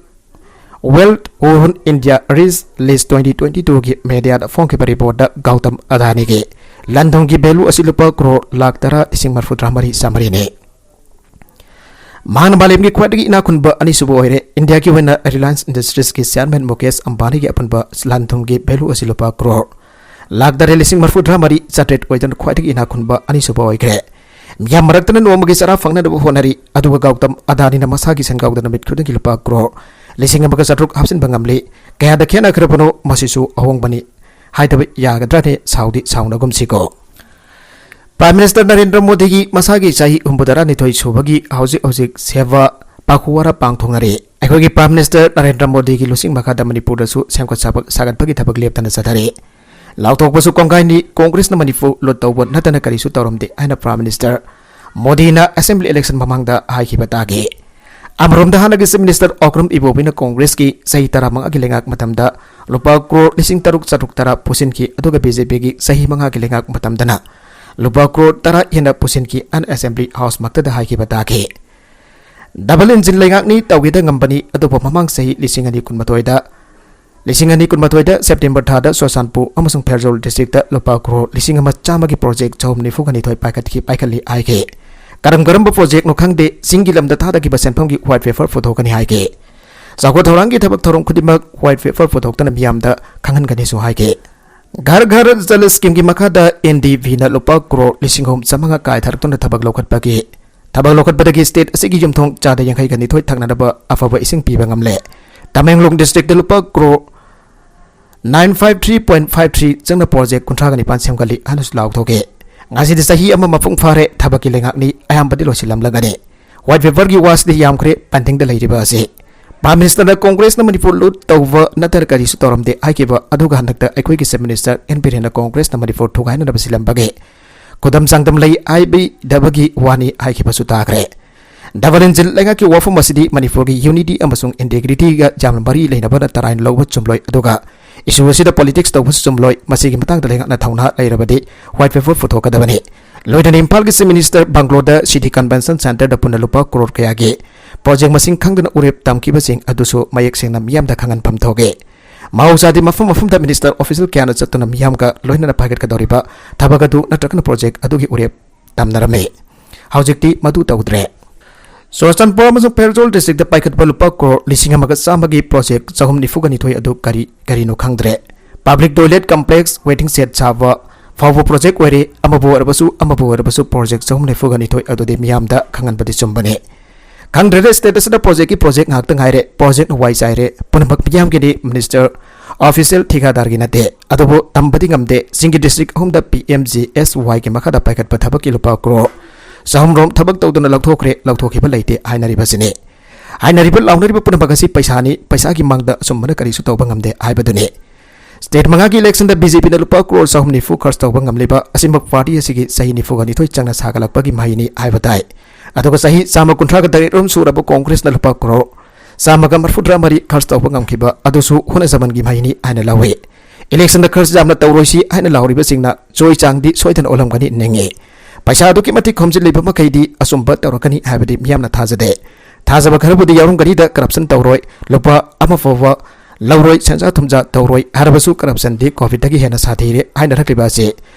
Wealth on India Rich List twenty twenty-two ꯒꯤ ꯃꯦꯗꯤꯌꯥꯗ ꯐꯣꯡꯈꯤꯕ ꯔꯤꯄꯣꯔꯠꯇ ꯒꯧꯇꯝ ꯑꯗꯥꯅꯤꯒꯤ ꯂꯟ ꯊꯨꯝꯒꯤ ꯚꯦꯂꯨ ꯑꯁꯤ ꯂꯨꯄꯥ ꯀ꯭ꯔꯣꯔ ꯂꯥꯈ ꯇꯔꯥ ꯂꯤꯁꯤꯡ ꯃꯔꯤꯐꯨ ꯇꯔꯥ ꯃꯔꯤ ꯆꯥꯃꯔꯤꯅꯤ꯫ ꯃꯍꯥꯛꯅ ꯃꯥꯂꯦꯝꯒꯤ ꯈ꯭ꯋꯥꯏꯗꯒꯤ ꯏꯅꯥꯛ ꯈꯨꯟꯕ ꯑꯅꯤꯁꯨꯕ ꯑꯣꯏꯔꯦ꯫ ꯏꯟꯗꯤꯌꯥꯒꯤ ꯑꯣꯏꯅ ꯔꯤꯂꯥꯌꯟꯁ ꯏꯟꯗꯁꯇ꯭ꯔꯤꯁꯀꯤ ꯆꯤꯌꯥꯔꯃꯦꯟ ꯃꯨꯀꯦꯁ ꯑꯝꯕꯥꯅꯤꯒꯤ ꯑꯄꯨꯟꯕ ꯂꯟ ꯊꯨꯝꯒꯤ ꯚꯦꯂꯨ ꯑꯁꯤ ꯂꯨꯄꯥ ꯀ꯭ꯔꯣꯔ ꯂꯥꯈ ꯇꯔꯦꯠ ꯂꯤꯁꯤꯡ ꯃꯔꯤꯐꯨ ꯇꯔꯥ ꯃꯔꯤ ꯆꯥꯇ꯭ꯔꯦꯠ ꯑꯣꯏꯗꯨꯅ ꯈ꯭ꯋꯥꯏꯗꯒꯤ ꯏꯅꯥꯛ ꯈꯨꯟꯕ ꯑꯅꯤꯁꯨꯕ ꯑꯣꯏꯈ꯭ꯔꯦ꯫ ꯃꯤꯌꯥꯝ ꯃꯔꯛꯇꯅ ꯅꯣꯡꯃꯒꯤ ꯆꯔꯥ ꯐꯪꯅꯅꯕ ꯍꯣꯠꯅꯔꯤ, ꯑꯗꯨꯒ ꯒꯧꯇꯝ ꯑꯗꯥꯅꯤꯅ ꯃꯁꯥꯒꯤ ꯁꯦꯟꯒꯥꯎꯗ ꯅꯨꯃꯤꯠ ꯈꯨꯗꯤꯡꯒꯤ ꯂꯨꯄꯥ ꯀ꯭ꯔꯣꯔ ꯂꯤꯁꯤꯡ ꯑꯃꯒ ꯆꯥꯇ꯭ꯔꯨꯛ ꯍꯥꯞꯆꯤꯟꯕ ꯉꯝꯂꯤ꯫ ꯀꯌꯥꯗ ꯈꯦꯠꯅꯈ꯭ꯔꯕꯅꯣ? ꯃꯁꯤꯁꯨ ꯑꯍꯣꯡꯕꯅꯤ ꯍꯥꯏꯗꯕ ꯌꯥꯒꯗ꯭ꯔꯥꯅꯦ? ꯁꯥꯎꯗꯤ ꯁꯥꯎꯅꯒꯨꯝꯁꯤꯀꯣ꯫ ꯄ꯭ꯔꯥꯏꯝ ꯃꯤꯅꯤꯁꯇꯔ ꯅꯔꯦꯟꯗ꯭ꯔ ꯃꯣꯗꯤꯒꯤ ꯃꯁꯥꯒꯤ ꯆꯍꯤ ꯍꯨꯝꯐꯨ ꯇꯔꯥꯅꯤꯊꯣꯏ ꯁꯨꯕꯒꯤ ꯍꯧꯖꯤꯛ ꯍꯧꯖꯤꯛ ꯁꯦꯕꯥ ꯄꯥꯈꯨꯋꯥꯔꯥ ꯄꯥꯡꯊꯣꯛꯅꯔꯤ꯫ ꯑꯩꯈꯣꯏꯒꯤ ꯄ꯭ꯔꯥꯏꯝ ꯃꯤꯅꯤꯁꯇꯔ ꯅꯔꯦꯟꯗ꯭ꯔ ꯃꯣꯗꯤꯒꯤ ꯂꯨꯆꯤꯡ ꯃꯈꯥꯗ ꯃꯅꯤꯄꯨꯔꯗꯁꯨ ꯁꯦꯝꯒꯠ ꯁꯥꯕ-, ꯁꯥꯒꯠꯄꯒꯤ ꯊꯕꯛ ꯂꯦꯞꯇꯅ ꯆꯠꯊꯔꯤ꯫ ꯂꯥꯎꯊꯣꯛꯄꯁꯨ ꯀꯣꯡꯒꯥꯏꯅꯤ, ꯀꯣꯡꯒ꯭ꯔꯦꯁꯅ ꯃꯅꯤꯄꯨꯔ ꯂꯨꯠ ꯇꯧꯕ ꯅꯠꯇꯅ ꯀꯔꯤꯁꯨ ꯇꯧꯔꯝꯗꯦ ꯍꯥꯏꯅ ꯄ꯭ꯔꯥꯏꯝ ꯃꯤꯅꯤꯁꯇꯔ ꯃꯣꯗꯤꯅ ꯑꯦꯁꯦꯝꯕ꯭ꯂꯤ ꯏꯂꯦꯛꯁꯟ ꯃꯃꯥꯡꯗ ꯍꯥꯏꯈꯤꯕ ꯇꯥꯒꯦ꯫ ꯑꯃꯔꯣꯝꯗ ꯍꯥꯟꯅꯒꯤ ꯆꯤꯐ ꯃꯤꯅꯤꯁꯇꯔ ꯑꯣꯀ꯭ꯔꯝ ꯏꯕꯣꯕꯤꯅ ꯀꯣꯡꯒ꯭ꯔꯦꯁꯀꯤ ꯆꯍꯤ ꯇꯔꯥꯃꯉꯥꯒꯤ ꯂꯩꯉꯥꯛ ꯃꯇꯝꯗ ꯂꯨꯄꯥ ꯀ꯭ꯔꯣꯔ ꯂꯤꯁꯤꯡ ꯇꯔꯨꯛ ꯆꯥꯇ꯭ꯔꯨꯛ ꯇꯔꯥ ꯄꯨꯁꯤꯟꯈꯤ, ꯑꯗꯨꯒ ꯕꯤ ꯖꯦ ꯄꯤꯒꯤ ꯆꯍꯤ ꯃꯉꯥꯒꯤ ꯂꯩꯉꯥꯛ ꯃꯇꯝꯗꯅ ꯂꯨꯄꯥ ꯀ꯭ꯔꯣꯔ ꯇꯔꯥ ꯍꯦꯟꯅ ꯄꯨꯁꯤꯟꯈꯤ ꯍꯥꯏꯅ ꯑꯦꯁꯦꯝꯕ꯭ꯂꯤ ꯍꯥꯎꯁꯃꯛꯇꯗ ꯍꯥꯏꯈꯤꯕ ꯇꯥꯈꯤ꯫ ꯗꯕꯜ ꯏꯟꯖꯤꯟ ꯂꯩꯉꯥꯛꯅꯤ, ꯇꯧꯒꯦꯗ ꯉꯝꯕꯅꯤ, ꯑꯗꯨꯕꯨ ꯃꯃꯥꯡ ꯆꯍꯤ ꯂꯤꯁꯤꯡ ꯑꯅꯤ ꯀꯨꯟꯃꯥꯊꯣꯏꯗ, ꯂꯤꯁꯤꯡ ꯑꯅꯤ ꯀꯨꯟꯃꯥꯊꯣꯏꯗ ꯁꯦꯞꯇꯦꯝꯕꯔ ꯊꯥꯗ ꯆꯨꯔꯆꯥꯟꯄꯨꯔ ꯑꯃꯁꯨꯡ ꯐꯦꯔꯖꯧꯜ ꯗꯤꯁꯇ꯭ꯔꯤꯛꯇ ꯂꯨꯄꯥ ꯀ꯭ꯔꯣꯔ ꯂꯤꯁꯤꯡ ꯑꯃ ꯆꯥꯝꯃꯒꯤ ꯄ꯭ꯔꯣꯖꯦꯛ ꯆꯍꯨꯝ ꯅꯤꯐꯨꯒ ꯅꯤꯊꯣꯏ ꯄꯥꯏꯈꯠꯈꯤ, ꯄꯥꯏꯈꯠꯂꯤ ꯍꯥꯏꯈꯤ꯫ ꯀꯔꯝ ꯀꯔꯝꯕ ꯄ꯭ꯔꯣꯖꯦꯛꯅꯣ ꯈꯪꯗꯦ, ꯆꯤꯡꯒꯤ ꯂꯝꯗ ꯊꯥꯗꯈꯤꯕ ꯁꯦꯟꯐꯝꯒꯤ ꯋꯥꯏꯠ ꯄꯦꯄꯔ ꯄꯨꯊꯣꯛꯀꯅꯤ ꯍꯥꯏꯈꯤ꯫ ꯆꯥꯎꯈꯠ ꯊꯧꯔꯥꯡꯒꯤ ꯊꯕꯛ ꯊꯧꯔꯝ ꯈꯨꯗꯤꯡꯃꯛ ꯋꯥꯏꯠ ꯄꯦꯄꯔ ꯄꯨꯊꯣꯛꯇꯨꯅ ꯃꯤꯌꯥꯝꯗ ꯈꯪꯍꯟꯒꯅꯤꯁꯨ ꯍꯥꯏꯈꯤ꯫ ꯘꯔ ꯘꯔ ꯖꯜ ꯁ꯭ꯀꯤꯝꯒꯤ ꯃꯈꯥꯗ ꯑꯦꯟ ꯗꯤ ꯕꯤꯅ ꯂꯨꯄꯥ ꯀ꯭ꯔꯣꯔ ꯂꯤꯁꯤꯡ ꯑꯍꯨꯝ ꯆꯥꯝꯃꯉꯥ ꯀꯥꯏꯊꯔꯛꯇꯨꯅ ꯊꯕꯛ ꯂꯧꯈꯠꯄꯒꯤ, ꯊꯕꯛ ꯂꯧꯈꯠꯄꯗꯒꯤ ꯁ꯭ꯇꯦꯠ ꯑꯁꯤꯒꯤ ꯌꯨꯝꯊꯣꯡ ꯆꯥꯗ ꯌꯥꯡꯈꯩꯒ ꯅꯤꯊꯣꯏ ꯊꯛꯅꯅꯕ ꯑꯐꯕ ꯏꯁꯤꯡ ꯄꯤꯕ ꯉꯝꯂꯦ꯫ ꯇꯃꯦꯡꯂꯣꯡ ꯗꯤꯁꯇ꯭ꯔꯤꯛꯇ ꯂꯨꯄꯥ crore nine five three point five three ꯆꯪꯅ ꯄ꯭ꯔꯣꯖꯦꯛ ꯀꯨꯟꯊ꯭ꯔꯥꯒ ꯅꯤꯄꯥꯟ ꯁꯦꯝꯒꯠꯂꯤ ꯍꯥꯏꯅꯁꯨ ꯂꯥꯎꯊꯣꯛꯈꯤ꯫ ꯉꯁꯤꯗꯤ ꯆꯍꯤ ꯑꯃ ꯃꯄꯨꯡ ꯐꯥꯔꯦ, ꯊꯕꯛꯀꯤ ꯂꯩꯉꯥꯛꯅꯤ, ꯑꯌꯥꯝꯕꯗꯤ ꯂꯣꯏꯁꯤꯜꯂꯝꯂꯒꯅꯤ꯫ ꯋꯥꯏꯠ ꯄꯦꯄꯔꯒꯤ ꯋꯥꯁꯤꯗꯤ ꯌꯥꯝꯈ꯭ꯔꯦ, ꯄꯦꯟꯗꯤꯡꯗ ꯂꯩꯔꯤꯕ ꯑꯁꯤ꯫ ꯄ꯭ꯔꯥꯏꯝ ꯃꯤꯅꯤꯁꯇꯔꯅ ꯀꯣꯡꯒ꯭ꯔꯦꯁꯅ ꯃꯅꯤꯄꯨꯔ ꯂꯨꯠ ꯇꯧꯕ ꯅꯠꯇꯅ ꯀꯔꯤꯁꯨ ꯇꯧꯔꯝꯗꯦ ꯍꯥꯏꯈꯤꯕ, ꯑꯗꯨꯒ ꯍꯟꯗꯛꯇ ꯑꯩꯈꯣꯏꯒꯤ ꯆꯤꯐ ꯃꯤꯅꯤꯁꯇꯔ ꯑꯦꯟ ꯕꯤꯔꯦꯟꯅ ꯀꯣꯡꯒ꯭ꯔꯦꯁꯅ ꯃꯅꯤꯄꯨꯔ ꯊꯨꯒꯥꯏꯅꯅꯕ ꯁꯤꯜꯂꯝꯕꯒꯦ ꯈꯨꯗꯝ ꯆꯥꯡꯗꯝ ꯂꯩ ꯍꯥꯏꯕꯤꯗꯕꯒꯤ ꯋꯥꯅꯤ ꯍꯥꯏꯈꯤꯕꯁꯨ ꯇꯥꯈ꯭ꯔꯦ꯫ ꯗꯕꯜ ꯏꯟꯖꯤꯟ ꯂꯩꯉꯥꯛꯀꯤ ꯋꯥꯐꯝ ꯑꯁꯤꯗꯤ ꯃꯅꯤꯄꯨꯔꯒꯤ ꯌꯨꯅꯤꯇꯤ ꯑꯃꯁꯨꯡ ꯏꯟꯇꯦꯒ꯭ꯔꯤꯇꯤꯒ ꯌꯥꯝꯅ ꯃꯔꯤ ꯂꯩꯅꯕꯅ ꯇꯔꯥꯏꯅ ꯂꯧꯕ ꯆꯨꯝꯂꯣꯏ, ꯑꯗꯨꯒ Issue ꯑꯁꯤꯗ politics ꯇꯧꯕꯁꯨ ꯆꯨꯝꯂꯣꯏ꯫ ꯃꯁꯤꯒꯤ ꯃꯇꯥꯡꯗ ꯂꯩꯉꯥꯛꯅ ꯊꯧꯅꯥ ꯂꯩꯔꯕꯗꯤ white paper ꯄꯨꯊꯣꯛꯀꯗꯕꯅꯤ꯫ ꯂꯣꯏꯅꯅ ꯏꯝꯐꯥꯜꯒꯤ Chief Minister bungalow ꯗ City Convention Centre ꯗ ꯄꯨꯟꯅ ꯂꯨꯄꯥ ꯀ꯭ꯔꯣꯔ ꯀꯌꯥꯒꯤ project ꯃꯁꯤꯡ ꯈꯪꯗꯅ ꯎꯔꯦꯞ ꯇꯝꯈꯤꯕꯁꯤꯡ ꯑꯗꯨꯁꯨ ꯃꯌꯦꯛ ꯁꯦꯡꯅ ꯃꯤꯌꯥꯝꯗ ꯈꯪꯍꯟꯐꯝ ꯊꯣꯛꯏ꯫ ꯃꯍꯧꯁꯥꯗꯤ ꯃꯐꯝ ꯃꯐꯝꯗ minister official ꯀꯌꯥꯅ ꯆꯠꯇꯨꯅ ꯃꯤꯌꯥꯝꯒ ꯂꯣꯏꯅꯅ ꯄꯥꯏꯈꯠꯀꯗꯧꯔꯤꯕ ꯊꯕꯛ ꯑꯗꯨ ꯅꯠꯇ꯭ꯔꯒꯅ project ꯑꯗꯨꯒꯤ ꯎꯔꯦꯞ ꯇꯝꯅꯔꯝꯃꯤ꯫ ꯍꯧꯖꯤꯛꯇꯤ ꯃꯗꯨ ꯇꯧꯗ꯭ꯔꯦ꯫ ꯆꯨꯔꯆꯥꯟꯄꯨꯔ ꯑꯃꯁꯨꯡ ꯐꯦꯔꯖꯣꯜ district ꯇ ꯄꯥꯏꯈꯠꯄ ꯂꯨꯄꯥ ꯀ꯭ꯔꯣꯔ ꯂꯤꯁꯤꯡ ꯑꯃꯒ ꯆꯥꯝꯃꯒꯤ project ꯆꯍꯨꯝ ꯅꯤꯐꯨꯒ ꯅꯤꯊꯣꯏ ꯑꯗꯨ ꯀꯔꯤ ꯀꯔꯤꯅꯣ ꯈꯪꯗ꯭ꯔꯦ꯫ Public toilet complex, waiting shed ꯁꯥꯕ ꯐꯥꯎꯕ project ꯑꯣꯏꯔꯦ꯫ ꯑꯃꯕꯨ ꯑꯣꯏꯔꯕꯁꯨ, ꯑꯃꯕꯨ ꯑꯣꯏꯔꯕꯁꯨ, project ꯆꯍꯨꯝ ꯅꯤꯐꯨꯒ ꯅꯤꯊꯣꯏ ꯑꯗꯨꯗꯤ ꯃꯤꯌꯥꯝꯗ ꯈꯪꯍꯟꯕꯗꯤ ꯆꯨꯝꯕꯅꯤ꯫ ꯈꯪꯗ꯭ꯔꯦꯗ, state ꯑꯁꯤꯗ project ꯀꯤ project ꯉꯥꯛꯇ ꯉꯥꯏꯔꯦ꯫ Project ꯅ ꯋꯥꯏ ꯆꯥꯏꯔꯦ꯫ ꯄꯨꯝꯅꯃꯛ ꯃꯤꯌꯥꯝꯒꯤꯅꯤ, minister, official, ꯊꯤꯀꯥꯗꯥꯔꯒꯤ ꯅꯠꯇꯦ꯫ ꯑꯗꯨꯕꯨ ꯇꯝꯕꯗꯤ ꯉꯝꯗꯦ꯫ ꯆꯤꯡꯒꯤ district ꯑꯍꯨꯝꯗ P M G S Y ꯒꯤ ꯃꯈꯥꯗ ꯄꯥꯏꯈꯠꯄ ꯊꯕꯛꯀꯤ ꯂꯨꯄꯥ ꯀ꯭ꯔꯣꯔ ꯆꯍꯨꯝꯔꯣꯝ ꯊꯕꯛ ꯇꯧꯗꯨꯅ ꯂꯧꯊꯣꯛꯈ꯭ꯔꯦ, ꯂꯧꯊꯣꯛꯈꯤꯕ ꯂꯩꯇꯦ ꯍꯥꯏꯅꯔꯤꯕꯁꯤꯅꯤ꯫ ꯍꯥꯏꯅꯔꯤꯕ ꯂꯥꯎꯅꯔꯤꯕ ꯄꯨꯝꯅꯃꯛ ꯑꯁꯤ ꯄꯩꯁꯥꯅꯤ, ꯄꯩꯁꯥꯒꯤ ꯃꯥꯡꯗ ꯑꯆꯨꯝꯕꯅ ꯀꯔꯤꯁꯨ ꯇꯧꯕ ꯉꯝꯗꯦ ꯍꯥꯏꯕꯗꯨꯅꯤ꯫ State ꯃꯉꯥꯒꯤ election ꯗ B J P ꯅ ꯂꯨꯄꯥ ꯀ꯭ꯔꯣꯔ ꯆꯍꯨꯝ ꯅꯤꯐꯨ ꯈꯔꯆ ꯇꯧꯕ ꯉꯝꯂꯤꯕ ꯑꯁꯤꯃꯛ party ꯑꯁꯤꯒꯤ ꯆꯍꯤ ꯅꯤꯐꯨꯒ ꯅꯤꯊꯣꯏ ꯆꯪꯅ ꯁꯥꯒꯠꯂꯛꯄꯒꯤ ꯃꯍꯩꯅꯤ ꯍꯥꯏꯕ ꯇꯥꯏ꯫ ꯑꯗꯨꯒ ꯆꯍꯤ ꯆꯥꯝꯃ ꯀꯨꯟꯊ꯭ꯔꯥꯒ ꯇꯔꯦꯠ ꯔꯣꯝ ꯁꯨꯔꯕ Congress ꯅ ꯂꯨꯄꯥ ꯀ꯭ꯔꯣꯔ ꯆꯥꯝꯃꯒ ꯃꯔꯐꯨꯇꯔꯥ ꯃꯔꯤ ꯈꯔꯆ ꯇꯧꯕ ꯉꯝꯈꯤꯕ ꯑꯗꯨꯁꯨ ꯍꯣꯠꯅꯖꯃꯟꯒꯤ ꯃꯍꯩꯅꯤ ꯍꯥꯏꯅ ꯂꯧꯏ꯫ Election ꯗ ꯈꯔꯆ ꯌꯥꯝꯅ ꯇꯧꯔꯣꯏꯁꯤ ꯍꯥꯏꯅ ꯂꯥꯎꯔꯤꯕꯁꯤꯡꯅ ꯆꯣꯏ ꯆꯥꯡꯗꯤ ꯁꯣꯏꯗꯅ ꯑꯣꯜꯂꯝꯒꯅꯤ ꯅꯤꯡꯏ꯫ ꯄꯩꯁꯥ ꯑꯗꯨꯛꯀꯤ ꯃꯇꯤꯛ ꯈꯣꯝꯖꯤꯜꯂꯤꯕ ꯃꯈꯩꯗꯤ ꯑꯆꯨꯝꯕ ꯇꯧꯔꯛꯀꯅꯤ ꯍꯥꯏꯕꯗꯤ ꯃꯤꯌꯥꯝꯅ ꯊꯥꯖꯗꯦ꯫ ꯊꯥꯖꯕ ꯈꯔꯕꯨꯗꯤ ꯌꯥꯎꯔꯝꯒꯅꯤꯗ, corruption ꯇꯧꯔꯣꯏ, ꯂꯨꯄꯥ ꯑꯃ ꯐꯥꯎꯕ ꯂꯧꯔꯣꯏ, ꯁꯦꯟꯖꯥ ꯊꯨꯝꯖꯥ ꯇꯧꯔꯣꯏ ꯍꯥꯏꯔꯕꯁꯨ corruption ꯗꯤ COVID ꯗꯒꯤ ꯍꯦꯟꯅ ꯁꯥꯊꯤꯔꯦ ꯍꯥꯏꯅꯔꯛꯂꯤꯕ ꯑꯁꯤ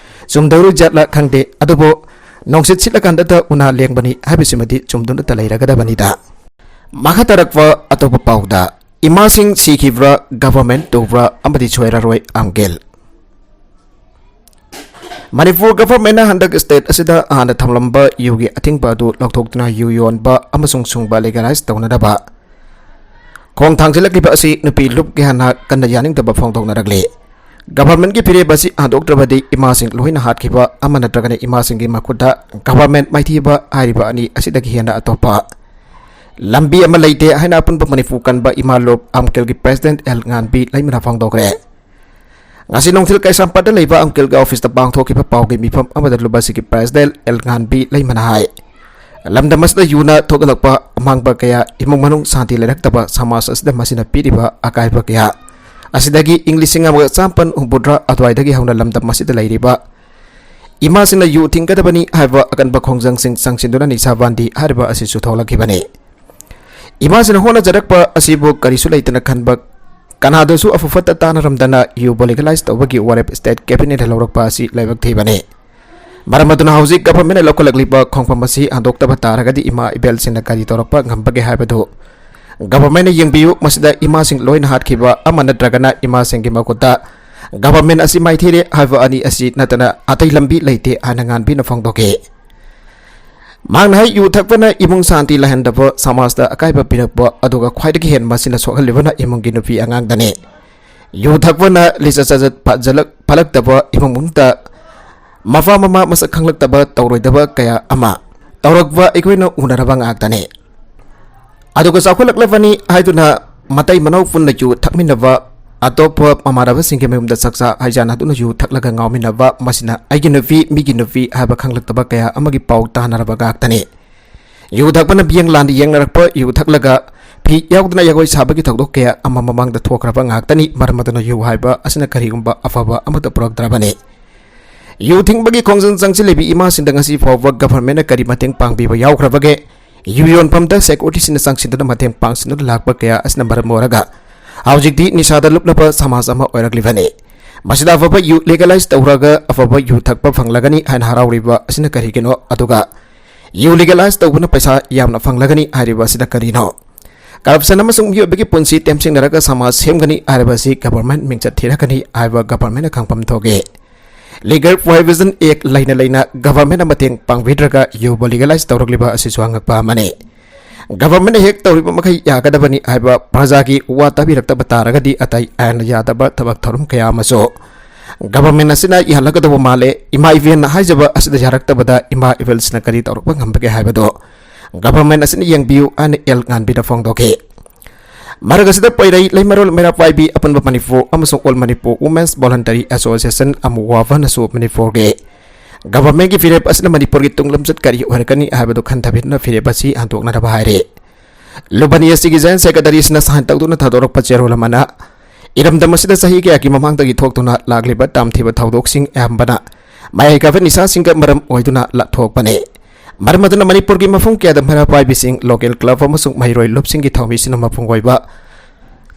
ꯆꯨꯝꯗꯧꯔꯣꯏ ꯖꯥꯠꯂ ꯈꯪꯗꯦ꯫ ꯑꯗꯨꯕꯨ ꯅꯣꯡꯁꯤꯠ ꯁꯤꯠꯂꯀꯥꯟꯗꯇ ꯎꯅꯥ ꯂꯦꯡꯕꯅꯤ ꯍꯥꯏꯕꯁꯤꯃꯗꯤ ꯆꯨꯝꯗꯨꯅꯇ ꯂꯩꯔꯒꯗꯕꯅꯤꯗ꯫ ꯃꯈꯥ ꯇꯥꯔꯛꯄ ꯑꯇꯣꯞꯄ ꯄꯥꯎꯗ, ꯏꯃꯥꯁꯤꯡ ꯁꯤꯈꯤꯕ꯭ꯔꯥ, government ꯇꯧꯕ꯭ꯔꯥ ꯑꯃꯗꯤ ꯁꯣꯏꯔꯔꯣꯏ ꯑꯝꯒꯦꯜ꯫ ꯃꯅꯤꯄꯨꯔ government ꯅ ꯍꯟꯗꯛ state ꯑꯁꯤꯗ ꯍꯥꯟꯅ ꯊꯝꯂꯝꯕ ꯌꯨꯒꯤ ꯑꯊꯤꯡꯕ ꯑꯗꯨ ꯂꯧꯊꯣꯛꯇꯨꯅ ꯌꯨ ꯌꯣꯟꯕ ꯑꯃꯁꯨꯡ ꯁꯨꯡꯕ legalize ꯇꯧꯅꯅꯕ ꯈꯣꯡ ꯊꯥꯡꯖꯤꯜꯂꯛꯂꯤꯕ ꯑꯁꯤ ꯅꯨꯄꯤ ꯂꯨꯞ ꯀꯌꯥꯅ ꯀꯟꯅ ꯌꯥꯅꯤꯡꯗꯕ ꯐꯣꯡꯗꯣꯛꯅꯔꯛꯂꯤ꯫ Government ꯀꯤ ꯐꯤꯔꯦꯞ ꯑꯁꯤ ꯍꯟꯗꯣꯛꯇ꯭ꯔꯕꯗꯤ ꯏꯃꯥꯁꯤꯡ ꯂꯣꯏꯅ ꯍꯥꯠꯈꯤꯕ ꯑꯃ ꯅꯠꯇ꯭ꯔꯒꯅ ꯏꯃꯥꯁꯤꯡꯒꯤ ꯃꯈꯨꯠꯇ government ꯃꯥꯏꯊꯤꯕ ꯍꯥꯏꯔꯤꯕ ꯑꯅꯤ ꯑꯁꯤꯗꯒꯤ ꯍꯦꯟꯅ ꯑꯇꯣꯞꯄ ꯂꯝꯕꯤ ꯑꯃ ꯂꯩꯇꯦ ꯍꯥꯏꯅ ꯑꯄꯨꯟꯕ ꯃꯅꯤꯄꯨꯔ ꯀꯟꯕ ꯏꯃꯥ ꯂꯨꯞ ꯑꯝꯒꯦꯜ ꯒꯤ president ꯑꯦꯜ ꯉꯥꯟꯕꯤ ꯂꯩꯃꯅ ꯐꯣꯡꯗꯣꯛꯈ꯭ꯔꯦ꯫ ꯉꯁꯤ ꯅꯨꯡꯊꯤꯜ ꯀꯩꯁꯥꯝꯄꯥꯠꯇ ꯂꯩꯕ ꯑꯝꯒꯦꯜ ꯒꯤ office ꯇ ꯄꯥꯡꯊꯣꯛꯈꯤꯕ ꯄꯥꯎꯒꯤ ꯃꯤꯐꯝ ꯑꯃꯗ ꯂꯨꯞ ꯑꯁꯤꯒꯤ president ꯑꯦꯜ ꯉꯥꯟꯕꯤ ꯂꯩꯃꯅ ꯍꯥꯏ, ꯂꯝꯗꯝ ꯑꯁꯤꯗ ꯌꯨꯅ ꯊꯣꯛꯍꯜꯂꯛꯄ ꯑꯃꯥꯡꯕ ꯀꯌꯥ, ꯏꯃꯨꯡ ꯃꯅꯨꯡ ꯁꯥꯟꯇꯤ ꯂꯩꯔꯛꯇꯕ, ꯁꯃꯥꯖ ꯑꯁꯤꯗ ꯃꯁꯤꯅ ꯄꯤꯔꯤꯕ ꯑꯀꯥꯏꯕ ꯀꯌꯥ ꯑꯁꯤꯗꯒꯤ ꯏꯪ ꯂꯤꯁꯤꯡ ꯑꯃꯒ ꯆꯥꯃꯥꯄꯟ ꯍꯨꯝꯐꯨꯇꯔꯥ ꯑꯗꯨꯋꯥꯏꯗꯒꯤ ꯍꯧꯅ ꯂꯝꯗꯝ ꯑꯁꯤꯗ ꯂꯩꯔꯤꯕ ꯏꯃꯥꯁꯤꯡꯅ ꯌꯨ ꯊꯤꯡꯒꯗꯕꯅꯤ ꯍꯥꯏꯕ ꯑꯀꯟꯕ ꯈꯣꯡꯖꯪꯁꯤꯡ ꯆꯪꯁꯤꯟꯗꯨꯅ ꯅꯤꯁꯥ ꯕꯥꯟꯗꯤ ꯍꯥꯏꯔꯤꯕ ꯑꯁꯤꯁꯨ ꯊꯣꯛꯂꯛꯈꯤꯕꯅꯤ꯫ ꯏꯃꯥꯁꯤꯅ ꯍꯣꯠꯅꯖꯔꯛꯄ ꯑꯁꯤꯕꯨ ꯀꯔꯤꯁꯨ ꯂꯩꯇꯅ ꯈꯟꯕ, ꯀꯅꯥꯗꯁꯨ ꯑꯐ ꯐꯠꯇ ꯇꯥꯟꯅꯔꯝꯗꯅ ꯌꯨꯕꯨ legalize ꯇꯧꯕꯒꯤ ꯋꯥꯔꯦꯞ state cabinet ꯂꯧꯔꯛꯄ ꯑꯁꯤ ꯂꯥꯏꯕꯛ ꯊꯤꯕꯅꯤ꯫ ꯃꯔꯝ ꯑꯗꯨꯅ ꯍꯧꯖꯤꯛ government ꯂꯧꯈꯠꯂꯛꯂꯤꯕ ꯈꯣꯡꯐꯝ ꯑꯁꯤ ꯍꯟꯗꯣꯛꯇꯕ ꯇꯥꯔꯒꯗꯤ ꯏꯃꯥ ꯏꯕꯦꯜꯁꯤꯡꯅ ꯀꯔꯤ ꯇꯧꯔꯛꯄ ꯉꯝꯕꯒꯦ ꯍꯥꯏꯕꯗꯨ government ꯌꯦꯡꯕꯤꯌꯨ꯫ ꯃꯁꯤꯗ ꯏꯃꯥꯁꯤꯡ ꯂꯣꯏꯅ ꯍꯥꯠꯈꯤꯕ ꯑꯃ ꯅꯠꯇ꯭ꯔꯒꯅ ꯏꯃꯥꯁꯤꯡꯒꯤ ꯃꯈꯨꯠꯇ government ꯑꯁꯤ ꯃꯥꯏꯊꯤꯔꯦ ꯍꯥꯏꯕ ꯑꯅꯤ ꯑꯁꯤ ꯅꯠꯇꯅ ꯑꯇꯩ ꯂꯝꯕꯤ ꯂꯩꯇꯦ ꯍꯥꯏꯅ ꯉꯥꯟꯕꯤꯅ ꯐꯣꯡꯗꯣꯛꯈꯤ꯫ ꯃꯍꯥꯛꯅ ꯍꯥꯏ, ꯌꯨ ꯊꯛꯄꯅ ꯏꯃꯨꯡ ꯁꯥꯟꯇꯤ ꯂꯩꯍꯟꯗꯕ, ꯁꯃꯥꯖꯇ ꯑꯀꯥꯏꯕ ꯄꯤꯔꯛꯄ, ꯑꯗꯨꯒ ꯈ꯭ꯋꯥꯏꯗꯒꯤ ꯍꯦꯟꯅ ꯃꯁꯤꯅ ꯁꯣꯛꯍꯜꯂꯤꯕꯅ ꯏꯃꯨꯡꯒꯤ ꯅꯨꯄꯤ ꯑꯉꯥꯡꯗꯅꯤ꯫ ꯌꯨ ꯊꯛꯄꯅ ꯂꯤꯆꯠ ꯁꯥꯖꯠ ꯐꯖꯂꯛ-, ꯐꯠꯂꯛꯇꯕ ꯏꯃꯨꯡ ꯃꯅꯨꯡꯗ ꯃꯄꯥ ꯃꯃꯥ ꯃꯁꯛ ꯈꯪꯂꯛꯇꯕ ꯇꯧꯔꯣꯏꯗꯕ ꯀꯌꯥ ꯑꯃ ꯇꯧꯔꯛꯄ ꯑꯩꯈꯣꯏꯅ ꯎꯅꯔꯕ ꯉꯥꯛꯇꯅꯤ꯫ ꯑꯗꯨꯒ ꯆꯥꯎꯈꯠꯂꯛꯂꯕꯅꯤ ꯍꯥꯏꯗꯨꯅ ꯃꯇꯩ ꯃꯅꯥꯎ ꯄꯨꯟꯅ ꯌꯨ ꯊꯛꯃꯤꯟꯅꯕ, ꯑꯇꯣꯞꯄ ꯃꯃꯥꯟꯅꯕꯁꯤꯡꯒꯤ ꯃꯌꯨꯝꯗ ꯆꯥꯛꯆꯥ ꯍꯩꯖꯥꯟꯅꯗꯨꯅ ꯌꯨ ꯊꯛꯂꯒ ꯉꯥꯎꯃꯤꯟꯅꯕ, ꯃꯁꯤꯅ ꯑꯩꯒꯤ ꯅꯨꯄꯤ, ꯃꯤꯒꯤ ꯅꯨꯄꯤ ꯍꯥꯏꯕ ꯈꯪꯂꯛꯇꯕ ꯀꯌꯥ ꯑꯃꯒꯤ ꯄꯥꯎ ꯇꯥꯅꯔꯕ ꯉꯥꯛꯇꯅꯤ꯫ ꯌꯨ ꯊꯛꯄꯅ ꯃꯤꯠꯌꯦꯡ ꯂꯥꯟꯅ ꯌꯦꯡꯅꯔꯛꯄ, ꯌꯨ ꯊꯛꯂꯒ ꯐꯤ ꯌꯥꯎꯗꯅ ꯖꯒꯣꯏ ꯁꯥꯕꯒꯤ ꯊꯧꯗꯣꯛ ꯀꯌꯥ ꯑꯃ ꯃꯃꯥꯡꯗ ꯊꯣꯛꯈ꯭ꯔꯕ ꯉꯥꯛꯇꯅꯤ꯫ ꯃꯔꯝ ꯑꯗꯨꯅ ꯌꯨ ꯍꯥꯏꯕ ꯑꯁꯤꯅ ꯀꯔꯤꯒꯨꯝꯕ ꯑꯐꯕ ꯑꯃꯠꯇ ꯄꯨꯔꯛꯇ꯭ꯔꯕꯅꯤ꯫ ꯌꯨ ꯊꯤꯡꯕꯒꯤ ꯈꯣꯡꯖꯪ ꯆꯪꯁꯤꯜꯂꯤꯕ ꯏꯃꯥꯁꯤꯡꯗ ꯉꯁꯤ ꯐꯥꯎꯕ government ꯀꯔꯤ ꯃꯇꯦꯡ ꯄꯥꯡꯕꯤꯕ ꯌꯥꯎꯈ꯭ꯔꯕꯒꯦ? ꯌꯨ ꯌꯣꯟꯐꯝꯗ security ꯁꯤꯡꯅ ꯆꯪꯁꯤꯟꯗꯨꯅ ꯃꯇꯦꯡ ꯄꯥꯡꯁꯤꯟꯗꯨꯅ ꯂꯥꯛꯄ ꯀꯌꯥ ꯑꯁꯤꯅ ꯃꯔꯝ ꯑꯣꯏꯔꯒ ꯍꯧꯖꯤꯛꯇꯤ ꯅꯤꯁꯥꯗ ꯂꯨꯞꯂꯕ ꯁꯃꯥꯖ ꯑꯃ ꯑꯣꯏꯔꯛꯂꯤꯕꯅꯤ꯫ ꯃꯁꯤꯗ ꯑꯐꯕ ꯌꯨ legalize ꯇꯧꯔꯒ ꯑꯐꯕ ꯌꯨ ꯊꯛꯄ ꯐꯪꯂꯒꯅꯤ ꯍꯥꯏꯅ ꯍꯔꯥꯎꯔꯤꯕ ꯑꯁꯤꯅ ꯀꯔꯤꯒꯤꯅꯣ? ꯑꯗꯨꯒ ꯌꯨ legalize ꯇꯧꯕꯅ ꯄꯩꯁꯥ ꯌꯥꯝꯅ ꯐꯪꯂꯒꯅꯤ ꯍꯥꯏꯔꯤꯕ ꯑꯁꯤꯅ ꯀꯔꯤꯅꯣ? Corruption ꯑꯃꯁꯨꯡ ꯃꯤꯑꯣꯏꯕꯒꯤ ꯄꯨꯟꯁꯤ ꯇꯦꯝꯁꯤꯡꯅꯔꯒ ꯁꯃꯥꯖ ꯁꯦꯝꯒꯅꯤ ꯍꯥꯏꯔꯤꯕ ꯑꯁꯤ government ꯃꯤꯡꯆꯠ ꯊꯤꯔꯛꯀꯅꯤ ꯍꯥꯏꯕ government ꯅ ꯈꯪꯐꯝ ꯊꯣꯛꯏ꯫ Liquor Prohibition Act ꯂꯩꯅ ꯂꯩꯅ government ꯅ ꯃꯇꯦꯡ ꯄꯥꯡꯕꯤꯗ꯭ꯔꯒ ꯌꯨꯕꯨ legalize ꯇꯧꯔꯛꯂꯤꯕ ꯑꯁꯤꯁꯨ ꯑꯉꯛꯄ ꯑꯃꯅꯤ꯫ Government ꯅ ꯍꯦꯛ ꯇꯧꯔꯤꯕ ꯃꯈꯩ ꯌꯥꯒꯗꯕꯅꯤ ꯍꯥꯏꯕ ꯄ꯭ꯔꯖꯥꯒꯤ ꯋꯥ ꯇꯥꯕꯤꯔꯛꯇꯕ ꯇꯥꯔꯒꯗꯤ ꯑꯇꯩ ꯑꯥꯏꯟꯅ ꯌꯥꯗꯕ ꯊꯕꯛ ꯊꯧꯔꯝ ꯀꯌꯥ ꯑꯃꯁꯨ government ꯑꯁꯤꯅ ꯌꯥꯍꯜꯂꯛꯀꯗꯧꯕ ꯃꯥꯜꯂꯦ꯫ ꯏꯃꯥ ꯏꯕꯦꯜꯅ ꯍꯥꯏꯖꯕ ꯑꯁꯤꯗ ꯌꯥꯔꯛꯇꯕꯗ ꯏꯃꯥ ꯏꯕꯦꯜꯁꯤꯅ ꯀꯔꯤ ꯇꯧꯔꯛꯄ ꯉꯝꯕꯒꯦ ꯍꯥꯏꯕꯗꯨ government ꯑꯁꯤꯅ ꯌꯦꯡꯕꯤꯌꯨ ꯍꯥꯏꯅ ꯑꯦꯜ ꯉꯥꯟꯕꯤꯅ ꯐꯣꯡꯗꯣꯛꯈꯤ꯫ ꯃꯔꯛ ꯑꯁꯤꯗ ꯄꯣꯏꯔꯩ ꯂꯩꯃꯔꯣꯜ ꯃꯩꯔꯥ ꯄꯥꯏꯕꯤ ꯑꯄꯨꯟꯕ ꯃꯅꯤꯄꯨꯔ ꯑꯃꯁꯨꯡ All Manipur Women's Voluntary Association, ꯑꯃꯨꯋꯥꯐꯅꯁꯨ ꯃꯅꯤꯄꯨꯔꯒꯤ government ꯀꯤ ꯐꯤꯔꯦꯞ ꯑꯁꯤꯅ ꯃꯅꯤꯄꯨꯔꯒꯤ ꯇꯨꯡ ꯂꯝꯆꯠ ꯀꯔꯤ ꯑꯣꯏꯔꯛꯀꯅꯤ ꯍꯥꯏꯕꯗꯨ ꯈꯟꯊꯕꯤꯗꯨꯅ ꯐꯤꯔꯦꯞ ꯑꯁꯤ ꯍꯟꯗꯣꯛꯅꯅꯕ ꯍꯥꯏꯔꯦ꯫ ꯂꯨꯕꯅꯤ ꯑꯦꯁ ꯇꯤꯒꯤ joint secretary ꯁꯤꯅ sign ꯇꯧꯗꯨꯅ ꯊꯥꯗꯣꯔꯛꯄ ꯆꯦꯔꯣꯜ ꯑꯃꯅ ꯏꯔꯝꯗꯝ ꯑꯁꯤꯗ ꯆꯍꯤ ꯀꯌꯥꯒꯤ ꯃꯃꯥꯡꯗꯒꯤ ꯊꯣꯛꯇꯨꯅ ꯂꯥꯛꯂꯤꯕ ꯇꯥꯝꯊꯤꯕ ꯊꯧꯗꯣꯛꯁꯤꯡ ꯑꯌꯥꯝꯕꯅ ꯃꯌꯥꯏ ꯀꯥꯕ ꯅꯤꯁꯥꯁꯤꯡꯒ ꯃꯔꯝ ꯑꯣꯏꯗꯨꯅ ꯂꯥꯊꯣꯛꯄꯅꯤ꯫ ꯃꯔꯝ ꯑꯗꯨꯅ ꯃꯅꯤꯄꯨꯔꯒꯤ ꯃꯐꯝ ꯀꯌꯥꯗ ꯃꯩꯔꯥ ꯄꯥꯏꯕꯤꯁꯤꯡ, ꯂꯣꯀꯦꯜ ꯀ꯭ꯂꯕ ꯑꯃꯁꯨꯡ ꯃꯍꯩꯔꯣꯏ ꯂꯨꯞꯁꯤꯡꯒꯤ ꯊꯧꯃꯤꯁꯤꯡꯅ ꯃꯄꯨꯡ ꯑꯣꯏꯕ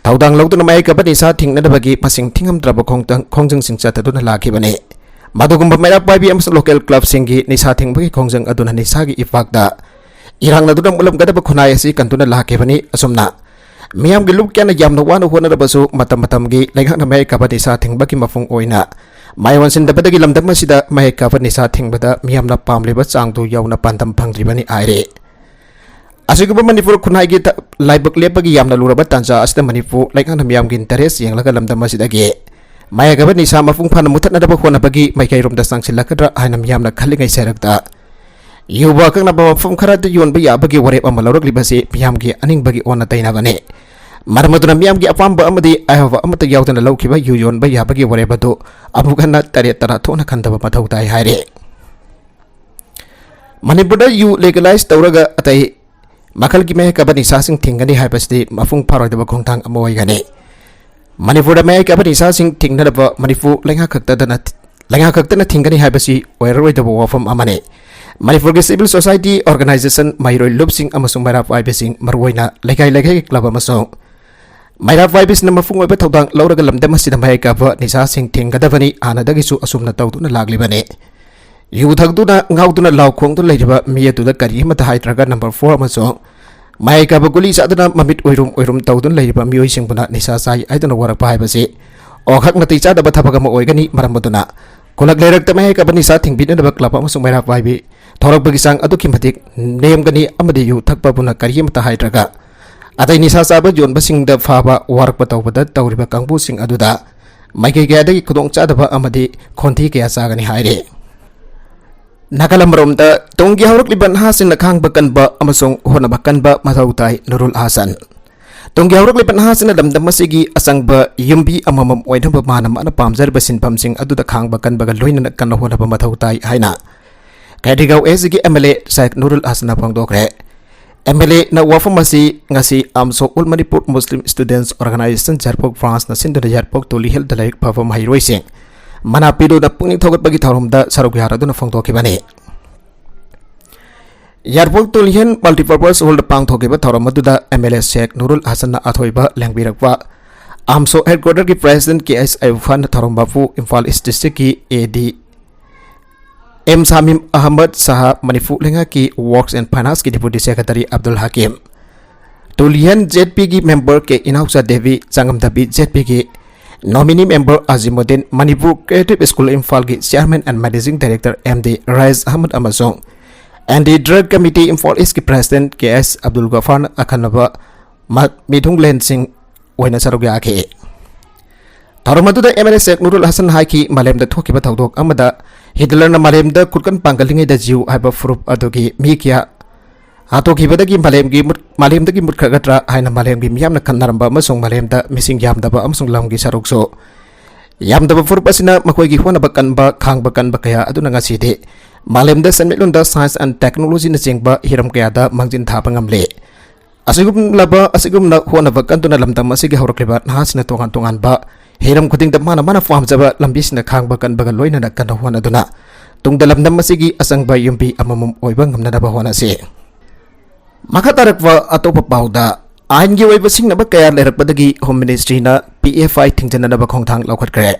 ꯊꯧꯗꯥꯡ ꯂꯧꯗꯨꯅ ꯃꯌꯥꯏ ꯀꯥꯕ ꯅꯤꯁꯥ ꯊꯤꯡꯅꯅꯕꯒꯤ ꯃꯁꯤꯡ ꯊꯤꯉꯝꯗ꯭ꯔꯕ ꯈꯣꯡꯊꯥꯡ-, ꯈꯣꯡꯖꯪꯁꯤꯡ ꯆꯠꯊꯗꯨꯅ ꯂꯥꯛꯈꯤꯕꯅꯤ꯫ ꯃꯗꯨꯒꯨꯝꯕ ꯃꯩꯔꯥ ꯄꯥꯏꯕꯤ ꯑꯃꯁꯨꯡ ꯂꯣꯀꯦꯜ ꯀ꯭ꯂꯕꯁꯤꯡꯒꯤ ꯅꯤꯁꯥ ꯊꯤꯡꯕꯒꯤ ꯈꯣꯡꯖꯪ ꯑꯗꯨꯅ ꯅꯤꯁꯥꯒꯤ ꯏꯄꯥꯛꯇ ꯏꯔꯥꯡꯅꯗꯨꯅ ꯃꯨꯠꯂꯝꯒꯗꯕ ꯈꯨꯟꯅꯥꯏ ꯑꯁꯤ ꯀꯟꯗꯨꯅ ꯂꯥꯛꯈꯤꯕꯅꯤ꯫ ꯑꯁꯨꯝꯅ ꯃꯤꯌꯥꯝꯒꯤ ꯂꯨꯞ ꯀꯌꯥꯅ ꯌꯥꯝꯅ ꯋꯥꯅ ꯍꯣꯠꯅꯔꯕꯁꯨ ꯃꯇꯝ ꯃꯇꯝꯒꯤ ꯂꯩꯉꯥꯛꯅ ꯃꯌꯥꯏ ꯀꯥꯕ ꯅꯤꯁꯥ ꯊꯤꯡꯕꯒꯤ ꯃꯄꯨꯡ ꯑꯣꯏꯅ ꯃꯥꯏ ꯑꯣꯟꯁꯤꯟꯗꯕꯗꯒꯤ ꯂꯝꯗꯝ ꯑꯁꯤꯗ ꯃꯌꯥꯏ ꯀꯥꯕ ꯅꯤꯁꯥ ꯊꯤꯡꯕꯗ ꯃꯤꯌꯥꯝꯅ ꯄꯥꯝꯂꯤꯕ ꯆꯥꯡꯗꯨ ꯌꯧꯅ ꯄꯥꯟꯗꯝ ꯐꯪꯗ꯭ꯔꯤꯕꯅꯤ ꯍꯥꯏꯔꯤ꯫ ꯑꯁꯤꯒꯨꯝꯕ ꯃꯅꯤꯄꯨꯔ ꯈꯨꯟꯅꯥꯏꯒꯤ ꯊ-, ꯂꯥꯏꯕꯛ ꯂꯦꯞꯄꯒꯤ ꯌꯥꯝꯅ ꯂꯨꯔꯕ ꯇꯥꯟꯖꯥ ꯑꯁꯤꯗ ꯃꯅꯤꯄꯨꯔ ꯂꯩꯉꯥꯛꯅ ꯃꯤꯌꯥꯝꯒꯤ ꯏꯟꯇꯔꯦꯁ ꯌꯦꯡꯂꯒ ꯂꯝꯗꯝ ꯑꯁꯤꯗꯒꯤ ꯃꯌꯥꯏ ꯀꯥꯕ ꯅꯤꯁꯥ ꯃꯄꯨꯡ ꯐꯥꯅ ꯃꯨꯊꯠꯅꯅꯕ ꯍꯣꯠꯅꯕꯒꯤ ꯃꯥꯏꯀꯩꯔꯣꯝꯗ ꯆꯪꯁꯤꯜꯂꯛꯀꯗ꯭ꯔꯥ ꯍꯥꯏꯅ ꯃꯤꯌꯥꯝꯅ ꯈꯜꯂꯤꯉꯩ ꯁꯔꯛꯇ ꯌꯨꯕ ꯑꯀꯛꯅꯕ ꯃꯐꯝ ꯈꯔꯗ ꯌꯣꯟꯕ ꯌꯥꯕꯒꯤ ꯋꯥꯔꯦꯞ ꯑꯃ ꯂꯧꯔꯛꯂꯤꯕꯁꯤ ꯃꯤꯌꯥꯝꯒꯤ ꯑꯅꯤꯡꯕꯒꯤ ꯑꯣꯟꯅ ꯇꯩꯅꯕꯅꯤ꯫ ꯃꯔꯝ ꯑꯗꯨꯅ ꯃꯤꯌꯥꯝꯒꯤ ꯑꯄꯥꯝꯕ ꯑꯃꯗꯤ ꯑꯌꯥꯕ ꯑꯃꯠꯇ ꯌꯥꯎꯗꯅ ꯂꯧꯈꯤꯕ ꯌꯨ ꯌꯣꯟꯕ ꯌꯥꯕꯒꯤ ꯋꯥꯔꯦꯞ ꯑꯗꯨ ꯑꯃꯨꯛ ꯍꯟꯅ ꯇꯔꯦꯠ ꯇꯔꯥ ꯊꯣꯛꯅ ꯈꯟꯊꯕ ꯃꯊꯧ ꯇꯥꯏ ꯍꯥꯏꯔꯤ꯫ ꯃꯅꯤꯄꯨꯔꯗ ꯌꯨ ꯂꯤꯒꯦꯂꯥꯏꯖ ꯇꯧꯔꯒ ꯑꯇꯩ ꯃꯈꯜꯒꯤ ꯃꯌꯥꯏ ꯀꯥꯕ ꯅꯤꯁꯥꯁꯤꯡ ꯊꯤꯡꯒꯅꯤ ꯍꯥꯏꯕꯁꯤꯗꯤ ꯃꯄꯨꯡ ꯐꯥꯔꯣꯏꯗꯕ ꯈꯣꯡꯊꯥꯡ ꯑꯃ ꯑꯣꯏꯒꯅꯤ꯫ ꯃꯅꯤꯄꯨꯔꯗ ꯃꯌꯥꯏ ꯀꯥꯕ ꯅꯤꯁꯥꯁꯤꯡ ꯊꯤꯡꯅꯅꯕ ꯃꯅꯤꯄꯨꯔ ꯂꯩꯉꯥꯛ ꯈꯛꯇꯗꯅ, ꯂꯩꯉꯥꯛ ꯈꯛꯇꯅ ꯊꯤꯡꯒꯅꯤ ꯍꯥꯏꯕꯁꯤ ꯑꯣꯏꯔꯔꯣꯏꯗꯕ ꯋꯥꯐꯝ ꯑꯃꯅꯤ꯫ ꯃꯅꯤꯄꯨꯔꯒꯤ civil society organization, ꯃꯍꯩꯔꯣꯏ ꯂꯨꯞꯁꯤꯡ ꯑꯃꯁꯨꯡ ꯃꯩꯔꯥ ꯄꯥꯏꯕꯁꯤꯡ, ꯃꯔꯨꯑꯣꯏꯅ ꯂꯩꯀꯥꯏ ꯂꯩꯀꯥꯏꯒꯤ ꯀ꯭ꯂꯕ ꯑꯃꯁꯨꯡ ꯃꯩꯔꯥ ꯄꯥꯏꯕꯤꯁꯤꯡꯅ ꯃꯄꯨꯡ ꯑꯣꯏꯕ ꯊꯧꯗꯥꯡ ꯂꯧꯔꯒ ꯂꯝꯗꯝ ꯑꯁꯤꯗ ꯃꯌꯥꯏ ꯀꯥꯕ ꯅꯤꯁꯥꯁꯤꯡ ꯊꯤꯡꯒꯗꯕꯅꯤ꯫ ꯍꯥꯟꯅꯗꯒꯤꯁꯨ ꯑꯁꯨꯝꯅ ꯇꯧꯗꯨꯅ ꯂꯥꯛꯂꯤꯕꯅꯤ꯫ ꯌꯨ ꯊꯛꯇꯨꯅ ꯉꯥꯎꯗꯨꯅ ꯂꯥꯎ ꯈꯣꯡꯗꯨꯅ ꯂꯩꯔꯤꯕ ꯃꯤ ꯑꯗꯨꯗ ꯀꯔꯤ ꯑꯃꯠꯇ ꯍꯥꯏꯗ꯭ꯔꯒ number four ꯑꯃꯁꯨꯡ ꯃꯌꯥꯏ ꯀꯥꯕ ꯒꯨꯂꯤ ꯆꯥꯗꯨꯅ ꯃꯃꯤꯠ ꯎꯏꯔꯨꯝ ꯎꯏꯔꯨꯝ ꯇꯧꯗꯨꯅ ꯂꯩꯔꯤꯕ ꯃꯤꯑꯣꯏꯁꯤꯡꯕꯨꯅ ꯅꯤꯁꯥ ꯆꯥꯏ ꯍꯥꯏꯗꯨꯅ ꯋꯥꯔꯛꯄ ꯍꯥꯏꯕꯁꯤ ꯑꯣꯈꯛ ꯅꯥꯇꯩ ꯆꯥꯗꯕ ꯊꯕꯛ ꯑꯃ ꯑꯣꯏꯒꯅꯤ꯫ ꯃꯔꯝ ꯑꯗꯨꯅ ꯈꯨꯜꯂꯛ ꯂꯩꯔꯛꯇ ꯃꯌꯥꯏ ꯀꯥꯕ ꯅꯤꯁꯥ ꯊꯤꯡꯕꯤꯅꯅꯕ ꯀ꯭ꯂꯕ ꯑꯃꯁꯨꯡ ꯃꯩꯔꯥ ꯄꯥꯏꯕꯤ ꯊꯣꯔꯛꯄꯒꯤ ꯆꯥꯡ ꯑꯗꯨꯛꯀꯤ ꯃꯇꯤꯛ ꯅꯦꯝꯒꯅꯤ ꯑꯃꯗꯤ ꯌꯨ ꯊꯛꯄꯕꯨꯅ ꯀꯔꯤ ꯑꯃꯠꯇ ꯍꯥꯏꯗ꯭ꯔꯒ ꯑꯇꯩ ꯅꯤꯁꯥ ꯆꯥꯕ ꯌꯣꯟꯕꯁꯤꯡꯗ ꯐꯥꯕ ꯋꯥꯔꯛꯄ ꯇꯧꯕꯗ ꯇꯧꯔꯤꯕ ꯀꯥꯡꯕꯨꯁꯤꯡ ꯑꯗꯨꯗ ꯃꯥꯏꯀꯩ ꯀꯌꯥꯗꯒꯤ ꯈꯨꯗꯣꯡꯆꯥꯗꯕ ꯑꯃꯗꯤ ꯈꯣꯟꯊꯤ ꯀꯌꯥ ꯆꯥꯒꯅꯤ ꯍꯥꯏꯔꯤ꯫ ꯅꯥꯀꯜ ꯑꯃꯔꯣꯝꯗ ꯇꯨꯡꯒꯤ ꯍꯧꯔꯛꯂꯤꯕ ꯅꯍꯥꯁꯤꯡꯅ ꯈꯥꯡꯕ ꯀꯟꯕ ꯑꯃꯁꯨꯡ ꯍꯣꯠꯅꯕ ꯀꯟꯕ ꯃꯊꯧ ꯇꯥꯏ, ꯅꯨꯔꯨꯜ ꯍꯥꯁꯟ꯫ ꯇꯨꯡꯒꯤ ꯍꯧꯔꯛꯂꯤꯕ ꯅꯍꯥꯁꯤꯡꯅ ꯂꯝꯗꯝ ꯑꯁꯤꯒꯤ ꯑꯆꯪꯕ ꯌꯨꯝꯕꯤ ꯑꯃꯃꯝ ꯑꯣꯏꯅꯕ ꯃꯥꯅ ꯃꯥꯅ ꯄꯥꯝꯖꯔꯤꯕ ꯁꯤꯟꯐꯝꯁꯤꯡ ꯑꯗꯨꯗ ꯈꯥꯡꯕ ꯀꯟꯕꯒ ꯂꯣꯏꯅꯅ ꯀꯟꯅ ꯍꯣꯠꯅꯕ ꯃꯊꯧ ꯇꯥꯏ ꯍꯥꯏꯅ ꯀꯩꯔꯤꯒꯥꯎ ꯑꯦꯁꯒꯤ M L A Shaikh Nurul ꯍꯥꯁꯟꯅ ꯐꯣꯡꯗꯣꯛꯈ꯭ꯔꯦ꯫ ꯑꯦꯝ ꯑꯦꯜ ꯑꯦꯅ ꯋꯥꯐꯝ ꯑꯁꯤ ꯉꯁꯤ ꯑꯥꯝꯁꯣ all Manipur muslim students organisation ꯌꯥꯏꯔꯤꯄꯣꯛ ꯕ꯭ꯔꯥꯟꯁꯅ ꯁꯤꯟꯗꯨꯅ ꯌꯥꯏꯔꯤꯄꯣꯛ ꯇꯨꯂꯤꯍꯦꯜꯗ ꯂꯩꯔꯤꯛ ꯐꯕ ꯃꯍꯩꯔꯣꯏꯁꯤꯡ ꯃꯅꯥ ꯄꯤꯗꯨꯅ ꯄꯨꯛꯅꯤꯡ ꯊꯧꯒꯠꯄꯒꯤ ꯊꯧꯔꯝꯗ ꯁꯔꯨꯛ ꯌꯥꯔꯗꯨꯅ ꯐꯣꯡꯗꯣꯛꯈꯤꯕꯅꯤ꯫ ꯌꯥꯏꯔꯤꯄꯣꯛ ꯇꯨꯂꯤꯍꯦꯜ ꯃꯜꯇꯤꯄꯔꯄꯁ ꯍꯣꯜꯗ ꯄꯥꯡꯊꯣꯛꯈꯤꯕ ꯊꯧꯔꯝ ꯑꯗꯨꯗ ꯑꯦꯝ ꯑꯦꯜ ꯑꯦ ꯁꯦꯈ ꯅꯨꯔꯨꯜ ꯍꯁꯟꯅ ꯑꯊꯣꯏꯕ ꯂꯦꯡꯕꯤꯔꯛꯄ ꯑꯥꯝꯁꯣ ꯍꯦꯗꯀ꯭ꯋꯥꯇꯔꯒꯤ ꯄ꯭ꯔꯦꯁꯤꯗꯦꯟꯠ ꯀꯦ ꯑꯦꯁ ꯑꯌꯨꯕ ꯈꯥꯟ, ꯊꯧꯔꯝ ꯕꯥꯄꯨ ꯏꯝꯐꯥꯜ ꯏꯁ꯭ꯠ ꯗꯤꯁꯇ꯭ꯔꯤꯛꯀꯤ ꯑꯦ ꯗꯤ ꯑꯦꯝ ꯁꯥꯃꯤꯝ ꯑꯍꯃꯗ ꯁꯍꯥ, ꯃꯅꯤꯄꯨꯔ ꯂꯩꯉꯥꯛꯀꯤ ꯋꯥꯔꯛꯁ ꯑꯦꯟ ꯐꯥꯏꯅꯥꯟꯁꯀꯤ deputy secretary Abdul Hakim, Tulihal Z ꯄꯤꯒꯤ member K Inaocha Devi, Changamthabi Z ꯄꯤꯒꯤ nominee member Azimuddin, Manipur creative school ꯏꯝꯐꯥꯜꯒꯤ chairman and managing director M D Rais Ahmad ꯑꯃꯁꯨꯡ ꯑꯦꯟꯇꯤ ꯗ꯭ꯔꯒ ꯀꯃꯤꯇꯤ ꯏꯝꯐꯥꯜ ꯏꯁ꯭ꯠꯀꯤ ꯄ꯭ꯔꯦꯁꯤꯗꯦꯟꯠ ꯀꯦ ꯑꯦꯁ ꯑꯕꯗꯨꯜ ꯒꯐꯥꯔꯅ ꯑꯈꯟꯅꯕ ꯃ-, ꯃꯤꯊꯨꯡꯂꯦꯟꯁꯤꯡ ꯑꯣꯏꯅ ꯁꯔꯨꯛ ꯌꯥꯈꯤ꯫ ꯊꯧꯔꯝ ꯑꯗꯨꯗ M L A Sheikh Nurul Hasan ꯍꯥꯏꯈꯤ, ꯃꯥꯂꯦꯝꯗ ꯊꯣꯛꯈꯤꯕ ꯊꯧꯗꯣꯛ ꯑꯃꯗ ꯍꯤꯠꯂꯔꯅ ꯃꯥꯂꯦꯝꯗ ꯈꯨꯠꯀꯟ ꯄꯥꯡꯒꯜꯂꯤꯉꯩꯗ ꯖꯤꯌꯨ ꯍꯥꯏꯕ ꯐꯨꯔꯨꯞ ꯑꯗꯨꯒꯤ ꯃꯤ ꯀꯌꯥ ꯍꯥꯠꯇꯣꯛꯈꯤꯕꯗꯒꯤ ꯃꯥꯂꯦꯝꯒꯤ ꯃꯨꯠ-, ꯃꯥꯂꯦꯝꯗꯒꯤ ꯃꯨꯠꯈ꯭ꯔꯒꯗ꯭ꯔꯥ ꯍꯥꯏꯅ ꯃꯥꯂꯦꯝꯒꯤ ꯃꯤꯌꯥꯝꯅ ꯈꯟꯅꯔꯝꯕ ꯑꯃꯁꯨꯡ ꯃꯥꯂꯦꯝꯗ ꯃꯤꯁꯤꯡ ꯌꯥꯝꯗꯕ ꯑꯃꯁꯨꯡ ꯂꯝꯒꯤ ꯁꯔꯨꯛꯁꯨ ꯌꯥꯝꯗꯕ ꯐꯨꯔꯨꯞ ꯑꯁꯤꯅ ꯃꯈꯣꯏꯒꯤ ꯍꯣꯠꯅꯕ ꯀꯟꯕ, ꯈꯥꯡꯕ ꯀꯟꯕ ꯀꯌꯥ ꯑꯗꯨꯅ ꯉꯁꯤꯗꯤ ꯃꯥꯂꯦꯝꯗ ꯁꯦꯟꯃꯤꯠꯂꯣꯟꯗ science and technologyꯅꯆꯤꯡꯕ ꯍꯤꯔꯝ ꯀꯌꯥꯗ ꯃꯥꯡꯖꯤꯟ ꯊꯥꯕ ꯉꯝꯂꯦ꯫ ꯑꯁꯤꯒꯨꯝꯂꯕ, ꯑꯁꯤꯒꯨꯝꯅ ꯍꯣꯠꯅꯕ ꯀꯟꯗꯨꯅ ꯂꯝꯗꯝ ꯑꯁꯤꯒꯤ ꯍꯧꯔꯛꯂꯤꯕ ꯅꯍꯥꯁꯤꯡꯅ ꯇꯣꯉꯥꯟ ꯇꯣꯉꯥꯟꯕ ꯍꯤꯔꯝ ꯈꯨꯗꯤꯡꯗ ꯃꯥꯅ ꯃꯥꯅ ꯄꯥꯝꯖꯕ ꯂꯝꯕꯤꯁꯤꯡꯗ ꯈꯥꯡꯕ ꯀꯟꯕꯒ ꯂꯣꯏꯅꯅ ꯀꯟꯅ ꯍꯣꯠꯅꯗꯨꯅ ꯇꯨꯡꯗ ꯂꯝꯗꯝ ꯑꯁꯤꯒꯤ ꯑꯆꯪꯕ ꯌꯨꯝꯕꯤ ꯑꯃꯃꯝ ꯑꯣꯏꯕ ꯉꯝꯅꯅꯕ ꯍꯣꯠꯅꯁꯤ꯫ ꯃꯈꯥ ꯇꯥꯔꯛꯄ ꯑꯇꯣꯞꯄ ꯄꯥꯎꯗ, ꯑꯥꯏꯟꯒꯤ ꯑꯣꯏꯕ ꯁꯤꯡꯅꯕ ꯀꯌꯥ ꯂꯩꯔꯛꯄꯗꯒꯤ ꯍꯣꯝ ꯃꯤꯅꯤꯁꯇ꯭ꯔꯤꯅ ꯄꯤ ꯑꯦꯐ ꯑꯥꯏ ꯊꯤꯡꯖꯤꯟꯅꯅꯕ ꯈꯣꯡꯊꯥꯡ ꯂꯧꯈꯠꯈ꯭ꯔꯦ꯫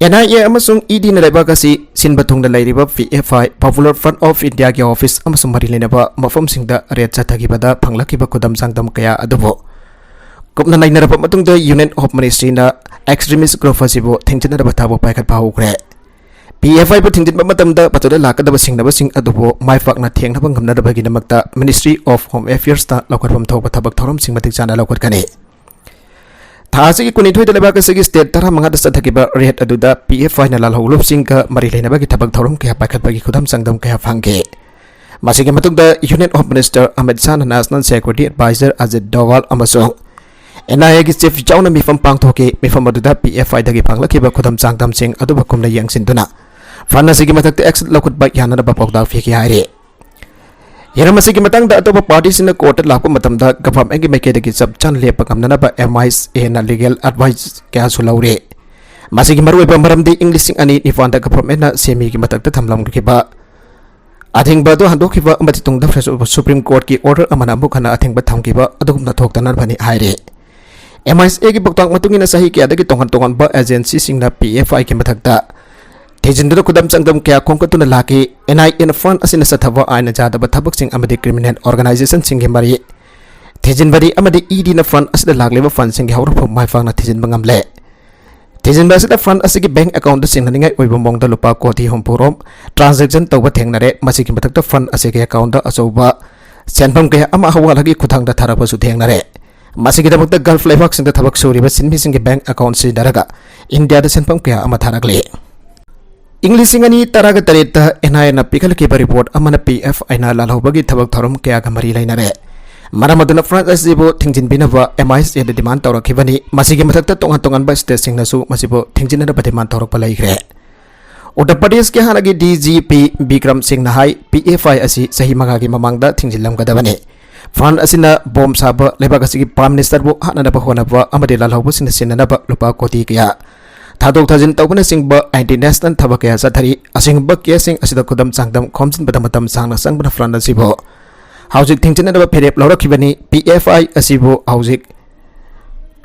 ꯑꯦꯟ ꯑꯥꯏ ꯑꯦ ꯑꯃꯁꯨꯡ ꯏ ꯗꯤꯅ ꯂꯩꯕꯥꯛ ꯑꯁꯤ ꯁꯤꯟꯕ ꯊꯨꯡꯅ ꯂꯩꯔꯤꯕ P F I, Popular Front of Indiaꯒꯤ ꯑꯣꯐꯤꯁ ꯑꯃꯁꯨꯡ ꯃꯔꯤ ꯂꯩꯅꯕ ꯃꯐꯝꯁꯤꯡꯗ ꯔꯦꯗ ꯆꯠꯊꯈꯤꯕꯗ ꯐꯪꯂꯛꯈꯤꯕ ꯈꯨꯗꯝ ꯆꯥꯡꯗꯝ ꯀꯌꯥ ꯑꯗꯨꯕꯨ ꯀꯨꯞꯅ ꯅꯩꯅꯔꯕ ꯃꯇꯨꯡꯗ Union Home Ministryꯅ extremist group ꯑꯁꯤꯕꯨ ꯊꯤꯡꯖꯤꯟꯅꯅꯕ ꯊꯕꯛ ꯄꯥꯏꯈꯠꯄ ꯍꯧꯈ꯭ꯔꯦ꯫ ꯄꯤ ꯑꯦꯐ ꯑꯥꯏꯕꯨ ꯊꯤꯡꯖꯤꯟꯕ ꯃꯇꯝꯗ ꯃꯗꯨꯗ ꯂꯥꯛꯀꯗꯕ ꯁꯤꯡꯅꯕꯁꯤꯡ ꯑꯗꯨꯕꯨ ꯃꯥꯏ ꯄꯥꯛꯅ ꯊꯦꯡꯅꯕ ꯉꯝꯅꯅꯕꯒꯤꯗꯃꯛꯇ Ministry of Home Affairsꯇ ꯂꯧꯈꯠꯐꯝ ꯊꯣꯛꯄ ꯊꯕꯛ ꯊꯧꯔꯝꯁꯤꯡ ꯃꯇꯤꯛ ꯆꯥꯅ ꯂꯧꯈꯠꯀꯅꯤ꯫ ꯊꯥ ꯑꯁꯤꯒꯤ ꯀꯨꯟꯅꯤꯊꯣꯏꯗ ꯂꯩꯕꯥꯛ ꯑꯁꯤꯒꯤ state ꯇꯔꯥꯃꯉꯥꯗ ꯆꯠꯊꯈꯤꯕ raid ꯑꯗꯨꯗ ꯄꯤ ꯑꯦꯐ ꯑꯥꯏꯅ ꯂꯥꯜꯍꯧꯂꯨꯞꯁꯤꯡꯒ ꯃꯔꯤ ꯂꯩꯅꯕꯒꯤ ꯊꯕꯛ ꯊꯧꯔꯝ ꯀꯌꯥ ꯄꯥꯏꯈꯠꯄꯒꯤ ꯈꯨꯗꯝ ꯆꯥꯡꯗꯝ ꯀꯌꯥ ꯐꯪꯈꯤ꯫ ꯃꯁꯤꯒꯤ ꯃꯇꯨꯡꯗ Union Home Minister Amit ꯁꯥꯍꯅ National Security Advisor Ajit ꯗꯣꯋꯥꯜ ꯑꯃꯁꯨꯡ ꯑꯦꯟ ꯑꯥꯏ ꯑꯦꯒꯤ chief ꯌꯥꯎꯅ ꯃꯤꯐꯝ ꯄꯥꯡꯊꯣꯛꯈꯤ꯫ ꯃꯤꯐꯝ ꯑꯗꯨꯗ ꯄꯤ ꯑꯦꯐ ꯑꯥꯏꯗꯒꯤ ꯐꯪꯂꯛꯈꯤꯕ ꯈꯨꯗꯝ ꯆꯥꯡꯗꯝꯁꯤꯡ ꯑꯗꯨꯕꯨ ꯀꯨꯞꯅ ꯌꯦꯡꯁꯤꯟꯗꯨꯅ fund ꯑꯁꯤꯒꯤ ꯃꯊꯛꯇ action ꯂꯧꯈꯠꯄ ꯌꯥꯅꯅꯕ ꯄꯥꯎꯇꯥꯛ ꯄꯤꯈꯤ ꯍꯥꯏꯔꯤ꯫ ꯍꯤꯔꯝ ꯑꯁꯤꯒꯤ ꯃꯇꯥꯡꯗ ꯑꯇꯣꯞꯄ ꯄꯥꯔꯇꯤꯁꯤꯡꯅ ꯀꯣꯔꯠꯇ ꯂꯥꯛꯄ ꯃꯇꯝꯗ ꯒꯚꯔꯟꯃꯦꯟꯠꯀꯤ ꯃꯥꯏꯀꯩꯗꯒꯤ ꯆꯞ ꯆꯥꯅ ꯂꯦꯞꯄ ꯉꯝꯅꯅꯕ ꯑꯦꯝ ꯑꯥꯏ ꯑꯦꯁ ꯑꯦꯅ ꯂꯤꯒꯦꯜ ꯑꯦꯗꯚꯥꯏꯁ ꯀꯌꯥꯁꯨ ꯂꯧꯔꯦ꯫ ꯃꯁꯤꯒꯤ ꯃꯔꯨꯑꯣꯏꯕ ꯃꯔꯝꯗꯤ ꯏꯪ ꯂꯤꯁꯤꯡ ꯑꯅꯤ ꯅꯤꯄꯥꯟꯗ ꯒꯚꯔꯟꯃꯦꯟꯠꯅ ꯁꯦꯃꯤꯒꯤ ꯃꯊꯛꯇ ꯊꯝꯂꯝꯈꯤꯕ ꯑꯊꯤꯡꯕ ꯑꯗꯨ ꯍꯟꯗꯣꯛꯈꯤꯕ ꯑꯃꯗꯤ ꯇꯨꯡꯗ ꯁꯨꯄ꯭ꯔꯤꯝ ꯀꯣꯔꯠꯀꯤ ꯑꯣꯔꯗꯔ ꯑꯃꯅ ꯑꯃꯨꯛ ꯍꯟꯅ ꯑꯊꯤꯡꯕ ꯊꯝꯈꯤꯕ ꯑꯗꯨꯒꯨꯝꯅ ꯊꯣꯛꯇꯅꯕꯅꯤ ꯍꯥꯏꯔꯤ꯫ ꯑꯦꯝ ꯑꯥꯏ ꯑꯦꯁ ꯑꯦꯒꯤ ꯄꯥꯎꯇꯥꯛ ꯃꯇꯨꯡ ꯏꯟꯅ ꯆꯍꯤ ꯀꯌꯥꯗꯒꯤ ꯇꯣꯉꯥꯟ ꯇꯣꯉꯥꯟꯕ ꯑꯦꯖꯦꯟꯁꯤꯁꯤꯡꯅ ꯄꯤ ꯑꯦꯐ ꯑꯥꯏꯒꯤ ꯃꯊꯛꯇ ꯊꯤꯖꯤꯟꯗꯨꯅ ꯈꯨꯗꯝ ꯆꯥꯡꯗꯝ ꯀꯌꯥ ꯈꯣꯝꯒꯠꯇꯨꯅ ꯂꯥꯛꯈꯤ꯫ ꯑꯦꯟ ꯑꯥꯏ ꯑꯦꯅ ꯐ꯭ꯔꯟꯠ ꯑꯁꯤꯅ ꯆꯠꯊꯕ ꯑꯥꯏꯟꯅ ꯌꯥꯗꯕ ꯊꯕꯛꯁꯤꯡ ꯑꯃꯗꯤ ꯀ꯭ꯔꯤꯃꯤꯅꯦꯜ ꯑꯣꯔꯒꯅꯥꯏꯖꯦꯁꯟꯁꯤꯡꯒꯤ ꯃꯔꯤ ꯊꯤꯖꯤꯟꯕꯅꯤ ꯑꯃꯗꯤ ꯏ ꯗꯤꯅ ꯐ꯭ꯔꯟꯠ ꯑꯁꯤꯗ ꯂꯥꯛꯂꯤꯕ ꯐꯟꯁꯤꯡꯒꯤ ꯍꯧꯔꯛꯐꯝ ꯃꯥꯏ ꯄꯥꯛꯅ ꯊꯤꯖꯤꯟꯕ ꯉꯝꯂꯦ꯫ ꯊꯤꯖꯤꯟꯕ ꯑꯁꯤꯗ ꯐ꯭ꯔꯟꯠ ꯑꯁꯤꯒꯤ ꯕꯦꯡꯛ ꯑꯦꯀꯥꯎꯟꯠꯇ ꯆꯤꯡꯅꯅꯤꯡꯉꯥꯏ ꯑꯣꯏꯕ ꯃꯑꯣꯡꯗ ꯂꯨꯄꯥ ꯀꯣꯇꯤ ꯍꯨꯝꯐꯨ ꯔꯣꯝ ꯇ꯭ꯔꯥꯟꯖꯦꯛꯁꯟ ꯇꯧꯕ ꯊꯦꯡꯅꯔꯦ꯫ ꯃꯁꯤꯒꯤ ꯃꯊꯛꯇ ꯐ꯭ꯔꯟꯠ ꯑꯁꯤꯒꯤ ꯑꯦꯀꯥꯎꯟꯠꯇ ꯑꯆꯧꯕ ꯁꯦꯟꯐꯝ ꯀꯌꯥ ꯑꯃ ꯍꯋꯥꯂꯥꯒꯤ ꯈꯨꯠꯊꯥꯡꯗ ꯊꯥꯔꯛꯄꯁꯨ ꯊꯦꯡꯅꯔꯦ꯫ ꯃꯁꯤꯒꯤꯗꯃꯛꯇ ꯒꯜꯐ ꯂꯩꯕꯥꯛꯁꯤꯡꯗ ꯊꯕꯛ ꯁꯨꯔꯤꯕ ꯁꯤꯟꯃꯤꯁꯤꯡꯒꯤ ꯕꯦꯡꯛ ꯑꯦꯀꯥꯎꯟꯠ ꯁꯤꯖꯤꯟꯅꯔꯒ ꯏꯟꯗꯤꯌꯥꯗ ꯁꯦꯟꯐꯝ ꯀꯌꯥ ꯑꯃ ꯊꯥꯔꯛꯂꯤ꯫ ꯏꯪ ꯂꯤꯁꯤꯡ ꯑꯅꯤ ꯇꯔꯥꯒ ꯇꯔꯦꯠꯇ ꯑꯦꯟ ꯑꯥꯏ ꯑꯦꯅ ꯄꯤꯈꯠꯂꯛꯈꯤꯕ ꯔꯤꯄꯣꯔꯠ ꯑꯃꯅ ꯄꯤ ꯑꯦꯐ ꯑꯥꯏꯅ ꯂꯥꯜꯍꯧꯕꯒꯤ ꯊꯕꯛ ꯊꯧꯔꯝ ꯀꯌꯥꯒ ꯃꯔꯤ ꯂꯩꯅꯔꯦ꯫ ꯃꯔꯝ ꯑꯗꯨꯅ ꯐ꯭ꯔꯟꯠ ꯑꯁꯤꯕꯨ ꯊꯤꯡꯖꯤꯟꯕꯤꯅꯕ ꯑꯦꯝ ꯑꯥꯏ ꯑꯦꯁ ꯑꯦꯗ ꯗꯤꯃꯥꯟ ꯇꯧꯔꯛꯈꯤꯕꯅꯤ꯫ ꯃꯁꯤꯒꯤ ꯃꯊꯛꯇ ꯇꯣꯉꯥꯟ ꯇꯣꯉꯥꯟꯕ ꯁ꯭ꯇꯦꯠꯁꯤꯡꯅꯁꯨ ꯃꯁꯤꯕꯨ ꯊꯤꯡꯖꯤꯟꯅꯅꯕ ꯗꯤꯃꯥꯟ ꯇꯧꯔꯛꯄ ꯂꯩꯈ꯭ꯔꯦ꯫ ꯎꯠꯇꯔ ꯄ꯭ꯔꯗꯦꯁꯀꯤ ꯍꯥꯟꯅꯒꯤ ꯗꯤ ꯖꯤ ꯄꯤ ꯕꯤꯀ꯭ꯔꯝ ꯁꯤꯡꯅ ꯍꯥꯏ, ꯄꯤ ꯑꯦꯐ ꯑꯥꯏ ꯑꯁꯤ ꯆꯍꯤ ꯃꯉꯥꯒꯤ ꯃꯃꯥꯡꯗ ꯊꯤꯡꯖꯤꯜꯂꯝꯒꯗꯕꯅꯤ꯫ ꯐ꯭ꯔꯟꯠ ꯑꯁꯤꯅ ꯕꯣꯝ ꯁꯥꯕ, ꯂꯩꯕꯥꯛ ꯑꯁꯤꯒꯤ ꯄ꯭ꯔꯥꯏꯝ ꯃꯤꯅꯤꯁꯇꯔꯕꯨ ꯍꯥꯠꯅꯅꯕ ꯍꯣꯠꯅꯕ ꯑꯃꯗꯤ ꯂꯥꯜꯍꯧꯕꯁꯤꯡꯅ ꯁꯤꯟꯅꯅꯕ ꯂꯨꯄꯥ ꯀꯣꯇꯤ ꯀꯌꯥ ꯊꯥꯗꯣꯛ ꯊꯥꯖꯤꯟ ꯇꯧꯕꯅꯆꯤꯡꯕ ꯑꯦꯟꯇꯤ ꯅꯦꯁꯅꯦꯜ ꯊꯕꯛ ꯀꯌꯥ ꯆꯠꯊꯔꯤ꯫ ꯑꯁꯤꯒꯨꯝꯕ ꯀꯦꯁꯁꯤꯡ ꯑꯁꯤꯗ ꯈꯨꯗꯝ ꯆꯥꯡꯗꯝ ꯈꯣꯝꯖꯤꯟꯕꯗ ꯃꯇꯝ ꯁꯥꯡꯅ ꯆꯪꯕꯅ ꯐ꯭ꯔꯟꯠ ꯑꯁꯤꯕꯨ ꯍꯧꯖꯤꯛ ꯊꯤꯡꯖꯤꯟꯅꯅꯕ ꯐꯤꯔꯦꯞ ꯂꯧꯔꯛꯈꯤꯕꯅꯤ꯫ ꯄꯤ ꯑꯦꯐ ꯑꯥꯏ ꯑꯁꯤꯕꯨ ꯍꯧꯖꯤꯛ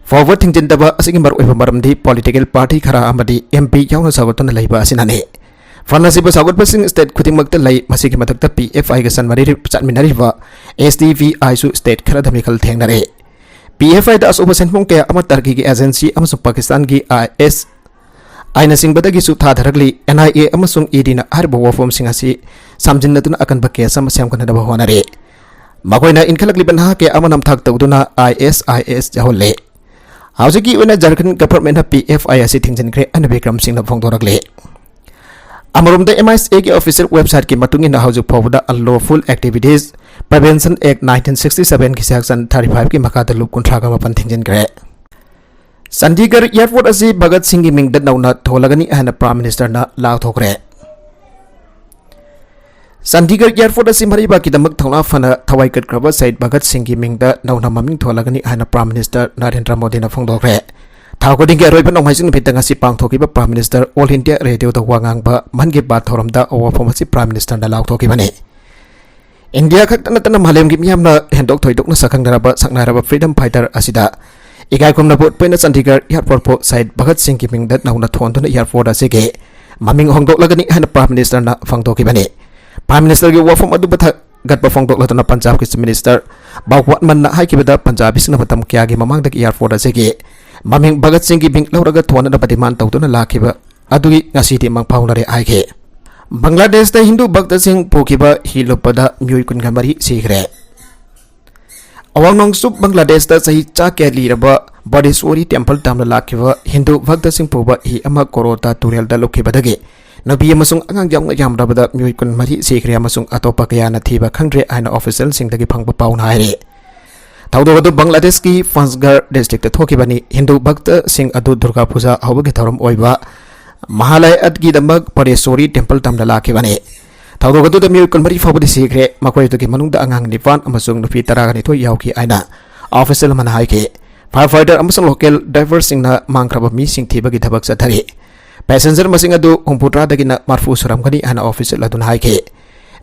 ꯐꯥꯎꯕ ꯊꯤꯡꯖꯤꯟꯗꯕ ꯑꯁꯤꯒꯤ ꯃꯔꯨꯑꯣꯏꯕ ꯃꯔꯝꯗꯤ ꯄꯣꯂꯤꯇꯤꯀꯦꯜ ꯄꯥꯔꯇꯤ ꯈꯔ ꯑꯃꯗꯤ ꯑꯦꯝ ꯄꯤ ꯌꯥꯎꯅ ꯁꯧꯒꯠꯇꯨꯅ ꯂꯩꯕ ꯑꯁꯤꯅꯅꯤ꯫ ꯐ꯭ꯔꯟꯠ ꯑꯁꯤꯕꯨ ꯁꯧꯒꯠꯄꯁꯤꯡ ꯁ꯭ꯇꯦꯠ ꯈꯨꯗꯤꯡꯃꯛꯇ ꯂꯩ꯫ ꯃꯁꯤꯒꯤ ꯃꯊꯛꯇ ꯄꯤ ꯑꯦꯐ ꯑꯥꯏꯒ ꯆꯠꯃꯤꯟꯅꯔꯤ-, ꯆꯠꯃꯤꯟꯅꯔꯤꯕ ꯑꯦꯁ ꯗꯤ ꯄꯤ ꯑꯥꯏꯁꯨ ꯁ꯭ꯇꯦꯠ ꯈꯔꯗ ꯃꯤꯈꯜ ꯊꯦꯡꯅꯔꯦ꯫ ꯄꯤ ꯑꯦꯐ ꯑꯥꯏꯗ ꯑꯆꯧꯕ ꯁꯦꯟꯐꯝ ꯀꯌꯥ ꯑꯃ ꯇꯔꯀꯤꯒꯤ ꯑꯦꯖꯦꯟꯁꯤ ꯑꯃꯁꯨꯡ ꯄꯥꯀꯤꯁꯇꯥꯟꯒꯤ ꯑꯥꯏ ꯑꯦꯁ ꯑꯥꯏꯅꯆꯤꯡꯕꯗꯒꯤꯁꯨ ꯊꯥꯗꯔꯛꯂꯤ꯫ ꯑꯦꯟ ꯑꯥꯏ ꯑꯦ ꯑꯃꯁꯨꯡ ꯏ ꯗꯤꯅ ꯍꯥꯏꯔꯤꯕ ꯋꯥꯐꯝꯁꯤꯡ ꯑꯁꯤ ꯁꯝꯖꯤꯟꯅꯗꯨꯅ ꯑꯀꯟꯕ ꯀꯦꯁ ꯑꯃ ꯁꯦꯝꯒꯠꯅꯕ ꯍꯣꯠꯅꯔꯤ꯫ ꯃꯈꯣꯏꯅ ꯏꯟꯈꯠꯂꯛꯂꯤꯕ ꯅꯍꯥ ꯀꯌꯥ ꯑꯃ ꯅꯝꯊꯥꯛ ꯇꯧꯗꯨꯅ ꯑꯥꯏ ꯑꯦꯁ ꯑꯥꯏ ꯑꯦꯁ ꯌꯥꯎꯍꯜꯂꯦ꯫ ꯍꯧꯖꯤꯛꯀꯤ ꯑꯣꯏꯅ ꯖꯔꯈꯟ ꯒꯚꯔꯟꯃꯦꯟꯠꯅ ꯄꯤ ꯑꯦꯐ ꯑꯥꯏ ꯑꯁꯤ ꯊꯤꯡꯖꯤꯟꯈ꯭ꯔꯦ ꯍꯥꯏꯅ ꯕꯤꯀ꯭ꯔꯝ ꯁꯤꯡꯅ ꯐꯣꯡꯗꯣꯔꯛꯂꯤ꯫ ꯑꯃꯔꯣꯝꯗ ꯑꯦꯝ ꯑꯥꯏ ꯑꯦꯁ ꯑꯦꯒꯤ ꯑꯣꯐꯤꯁꯤꯌꯦꯜ ꯋꯦꯕꯁꯥꯏꯠꯀꯤ ꯃꯇꯨꯡ ꯏꯟꯅ ꯍꯧꯖꯤꯛ ꯐꯥꯎꯕꯗ Unlawful Activities Prevention Act nineteen sixty sevenꯒꯤ section thirty fiveꯀꯤ ꯃꯈꯥꯗ ꯂꯨꯞ ꯀꯨꯟꯊ꯭ꯔꯥꯒ ꯃꯥꯄꯟ ꯊꯤꯡꯖꯤꯟꯈ꯭ꯔꯦ꯫ ꯆꯟꯗꯤꯒꯔ ꯑꯦꯌꯔꯄꯣꯔꯠ ꯑꯁꯤ ꯚꯒꯠ ꯁꯤꯡꯒꯤ ꯃꯤꯡꯗ ꯅꯧꯅ ꯊꯣꯜꯂꯒꯅꯤ ꯍꯥꯏꯅ ꯄ꯭ꯔꯥꯏꯝ ꯃꯤꯅꯤꯁꯇꯔꯅ ꯂꯥꯎꯊꯣꯛꯈ꯭ꯔꯦ꯫ ꯆꯥꯟꯗꯤꯒꯔ ꯑꯦꯌꯔꯄꯣꯔꯠ ꯑꯁꯤ ꯃꯔꯩꯕꯥꯛꯀꯤꯗꯃꯛ ꯊꯧꯅꯥ ꯐꯅ ꯊꯋꯥꯏ ꯀꯠꯈ꯭ꯔꯕ ꯁꯍꯤꯗ ꯚꯒꯠ ꯁꯤꯡꯒꯤ ꯃꯤꯡꯗ ꯅꯧꯅ ꯃꯃꯤꯡ ꯊꯣꯜꯂꯒꯅꯤ ꯍꯥꯏꯅ ꯄ꯭ꯔꯥꯏꯝ ꯃꯤꯅꯤꯁꯇꯔ ꯅꯔꯦꯟꯗ꯭ꯔ ꯃꯣꯗꯤꯅ ꯐꯣꯡꯗꯣꯛꯈ꯭ꯔꯦ꯫ ꯊꯥ ꯈꯨꯗꯤꯡꯒꯤ ꯑꯔꯣꯏꯕ ꯅꯣꯡꯃꯥꯏꯖꯤꯡ ꯅꯨꯃꯤꯠꯇ ꯉꯁꯤ ꯄꯥꯡꯊꯣꯛꯈꯤꯕ ꯄ꯭ꯔꯥꯏꯝ ꯃꯤꯅꯤꯁꯇꯔ ꯑꯣꯜ ꯏꯟꯗꯤꯌꯥ ꯔꯦꯗꯤꯑꯣꯗ ꯋꯥ ꯉꯥꯡꯕ ꯃꯟ ꯀꯤ ꯕꯥꯠ ꯊꯧꯔꯝꯗ ꯑꯋꯥꯐꯝ ꯑꯁꯤ ꯄ꯭ꯔꯥꯏꯝ ꯃꯤꯅꯤꯁꯇꯔꯅ ꯂꯥꯎꯊꯣꯛꯈꯤꯕꯅꯤ꯫ ꯏꯟꯗꯤꯌꯥ ꯈꯛꯇ ꯅꯠꯇꯅ ꯃꯥꯂꯦꯝꯒꯤ ꯃꯤꯌꯥꯝꯅ ꯍꯦꯟꯗꯣꯛ ꯊꯣꯏꯗꯣꯛꯅ ꯁꯛꯈꯪꯅꯔꯕ ꯁꯛꯅꯥꯏꯔꯕ ꯐ꯭ꯔꯤꯗꯝ ꯐꯥꯏꯇꯔ ꯑꯁꯤꯗ ꯏꯀꯥꯏ ꯈꯨꯝꯅꯕ ꯎꯠꯄ ꯑꯣꯏꯅ ꯆꯥꯟꯗꯤꯒꯔ ꯑꯦꯌꯔꯄꯣꯔꯠꯄꯨ ꯁꯍꯤꯗ ꯚꯒꯠ ꯁꯤꯡꯒꯤ ꯃꯤꯡꯗ ꯅꯧꯅ ꯊꯣꯟꯗꯨꯅ ꯑꯦꯌꯔꯄꯣꯔꯠ ꯑꯁꯤꯒꯤ ꯃꯃꯤꯡ ꯍꯣꯡꯗꯣꯛꯂꯒꯅꯤ ꯍꯥꯏꯅ ꯄ꯭ꯔꯥꯏꯝ ꯃꯤꯅꯤꯁꯇꯔꯅ ꯐꯣꯡꯗꯣꯛꯈꯤꯕꯅꯤ꯫ ꯄ꯭ꯔꯥꯏꯝ ꯃꯤꯅꯤꯁꯇꯔꯒꯤ ꯋꯥꯐꯝ ꯑꯗꯨ ꯊꯥꯒꯠꯄ ꯐꯣꯡꯗꯣꯛꯂꯗꯨꯅ ꯄꯟꯖꯥꯕꯀꯤ ꯆꯤꯐ ꯃꯤꯅꯤꯁꯇꯔ ꯚꯒꯋꯟꯠ ꯃꯟꯅ ꯍꯥꯏꯈꯤꯕꯗ, ꯄꯟꯖꯥꯕꯤꯁꯤꯡꯅ ꯃꯇꯝ ꯀꯌꯥꯒꯤ ꯃꯃꯥꯡꯗꯒꯤ ꯑꯦꯌꯔꯄꯣꯔꯠ ꯑꯁꯤꯒꯤ ꯃꯃꯤꯡ ꯚꯒꯠ ꯁꯤꯡꯒꯤ ꯃꯤꯡ ꯂꯧꯔꯒ ꯊꯣꯟꯅꯅꯕ ꯗꯤꯃꯥꯟ ꯇꯧꯗꯨꯅ ꯂꯥꯛꯈꯤꯕ ꯑꯗꯨꯒꯤ ꯉꯁꯤꯗꯤ ꯃꯪ ꯐꯥꯎꯅꯔꯦ ꯍꯥꯏꯈꯤ꯫ ꯕꯪꯒ꯭ꯂꯥꯗꯦꯁꯇ ꯍꯤꯟꯗꯨ ꯚꯛꯇꯁꯤꯡ ꯄꯨꯈꯤꯕ ꯍꯤ ꯂꯨꯞꯄꯗ ꯃꯤꯑꯣꯏ ꯀꯨꯟꯒ ꯃꯔꯤ ꯁꯤꯈ꯭ꯔꯦ꯫ ꯑꯋꯥꯡ ꯅꯣꯡꯆꯨꯞ ꯕꯪꯒ꯭ꯂꯥꯗꯦꯁꯇ ꯆꯍꯤ ꯆꯥ ꯀꯌꯥ ꯂꯤꯔꯕ ꯕꯥꯗꯦꯁ꯭ꯋꯔꯤ ꯇꯦꯝꯄꯜ ꯇꯝꯅ ꯂꯥꯛꯈꯤꯕ ꯍꯤꯟꯗꯨ ꯚꯛꯇꯁꯤꯡ ꯄꯨꯕ ꯍꯤ ꯑꯃ ꯀꯣꯔꯣꯇꯥ ꯇꯨꯔꯦꯜꯗ ꯂꯨꯞꯈꯤꯕꯗꯒꯤ ꯅꯨꯄꯤ ꯑꯃꯁꯨꯡ ꯑꯉꯥꯡ ꯌꯥꯎꯅ ꯌꯥꯝꯗ꯭ꯔꯕꯗ ꯃꯤꯑꯣꯏ ꯀꯨꯟꯃꯔꯤ ꯁꯤꯈ꯭ꯔꯦ ꯑꯃꯁꯨꯡ ꯑꯇꯣꯞꯄ ꯀꯌꯥꯅ ꯊꯤꯕ ꯈꯪꯗ꯭ꯔꯦ ꯍꯥꯏꯅ ꯑꯣꯐꯤꯁꯤꯌꯦꯜꯁꯤꯡꯗꯒꯤ ꯐꯪꯕ ꯄꯥꯎꯅ ꯍꯥꯏꯔꯤ꯫ ꯊꯧꯗꯣꯛ ꯑꯗꯨ ꯕꯪꯒ꯭ꯂꯥꯗꯦꯁꯀꯤ ꯄꯟꯆꯒꯔ ꯗꯤꯁꯇ꯭ꯔꯤꯛꯇ ꯊꯣꯛꯈꯤꯕꯅꯤ꯫ ꯍꯤꯟꯗꯨ ꯚꯛꯇꯁꯤꯡ ꯑꯗꯨ ꯗꯨꯔꯒꯥ ꯄꯨꯖꯥ ꯍꯧꯕꯒꯤ ꯊꯧꯔꯝ ꯑꯣꯏꯕ ꯃꯍꯥꯂꯌꯒꯤꯗꯃꯛ ꯕꯥꯗꯦꯁ꯭ꯋꯔꯤ ꯇꯦꯝꯄꯜ ꯇꯝꯅ ꯂꯥꯛꯈꯤꯕꯅꯤ꯫ ꯊꯧꯗꯣꯛ ꯑꯗꯨꯗ ꯃꯤꯑꯣꯏ ꯀꯨꯟꯃꯔꯤ ꯐꯥꯎꯕꯗꯤ ꯁꯤꯈ꯭ꯔꯦ, ꯃꯈꯣꯏ ꯑꯗꯨꯒꯤ ꯃꯅꯨꯡꯗ ꯑꯉꯥꯡ ꯅꯤꯄꯥꯟ ꯑꯃꯁꯨꯡ ꯅꯨꯄꯤ ꯇꯔꯥꯅꯤꯊꯣꯏ ꯌꯥꯎꯈꯤ ꯍꯥꯏꯅ ꯑꯣꯐꯤꯁꯤꯌꯦꯜ ꯑꯃꯅ ꯍꯥꯏꯈꯤ꯫ ꯐꯥꯌꯔ ꯐꯥꯏꯇꯔ ꯑꯃꯁꯨꯡ ꯂꯣꯀꯦꯜ ꯗꯥꯏꯚꯔꯁꯤꯡꯅ ꯃꯥꯡꯈ꯭ꯔꯕ ꯃꯤꯁꯤꯡ ꯊꯤꯕꯒꯤ ꯊꯕꯛ ꯆꯠꯊꯔꯤ꯫ ꯄꯦꯁꯦꯟꯖꯔ ꯃꯁꯤꯡ ꯑꯗꯨ ꯍꯨꯝꯐꯨꯇꯔꯥꯗꯒꯤꯅ ꯃꯔꯤꯐꯨ ꯁꯨꯔꯝꯒꯅꯤ ꯍꯥꯏꯅ ꯑꯣꯐꯤꯁꯤꯌꯦꯜ ꯑꯗꯨꯅ ꯍꯥꯏꯈꯤ꯫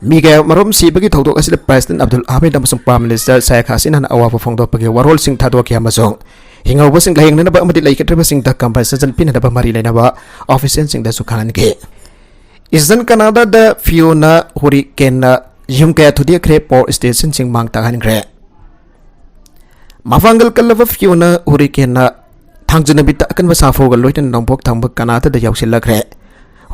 ꯃꯤ ꯀꯌꯥ ꯃꯔꯨꯝ ꯁꯤꯕꯒꯤ ꯊꯧꯗꯣꯛ ꯑꯁꯤꯗ ꯄ꯭ꯔꯦꯁꯤꯗꯦꯟꯠ ꯑꯕꯗꯨꯜ ꯑꯍꯃꯦꯗ ꯑꯃꯁꯨꯡ ꯄ꯭ꯔꯥꯏꯝ ꯃꯤꯅꯤꯁꯇꯔ ꯁꯦꯈ ꯍꯁꯤꯅꯥꯅ ꯑꯋꯥꯕ ꯐꯣꯡꯗꯣꯛꯄꯒꯤ ꯋꯥꯔꯣꯜꯁꯤꯡ ꯊꯥꯗꯣꯛꯈꯤ ꯑꯃꯁꯨꯡ ꯍꯤꯡꯍꯧꯕꯁꯤꯡ ꯂꯥꯌꯦꯡꯅꯅꯕ ꯑꯃꯗꯤ ꯂꯩꯈꯤꯗ꯭ꯔꯕꯁꯤꯡꯗ ꯀꯝꯄꯦꯟꯁꯦꯁꯟ ꯄꯤꯅꯅꯕ ꯃꯔꯤ ꯂꯩꯅꯕ ꯑꯣꯐꯤꯁꯤꯌꯦꯜꯁꯤꯡꯗꯁꯨ ꯈꯪꯍꯟꯈꯤ꯫ ꯏꯁꯇꯔꯟ ꯀꯅꯥꯗꯥꯗ ꯐꯤꯌꯣꯅꯥ ꯍꯨꯔꯤꯀꯦꯟꯅ ꯌꯨꯝ ꯀꯌꯥ ꯊꯨꯗꯦꯛꯈ꯭ꯔꯦ, ꯄꯥꯋꯔ ꯁ꯭ꯇꯦꯁꯟꯁꯤꯡ ꯃꯥꯡ ꯇꯥꯛꯍꯟꯈ꯭ꯔꯦ꯫ ꯃꯄꯥꯡꯒꯜ ꯀꯜꯂꯕ ꯐꯤꯌꯣꯅꯥ ꯍꯨꯔꯤꯀꯦꯟꯅ ꯊꯥꯡꯖ ꯅꯨꯃꯤꯠꯇ ꯑꯀꯟꯕ ꯁꯥꯐꯨꯒ ꯂꯣꯏꯅꯅ ꯅꯣꯡꯄꯣꯛ ꯊꯪꯕ ꯀꯅꯥꯗꯥꯗ ꯌꯧꯁꯤꯜꯂꯛꯈ꯭ꯔꯦ꯫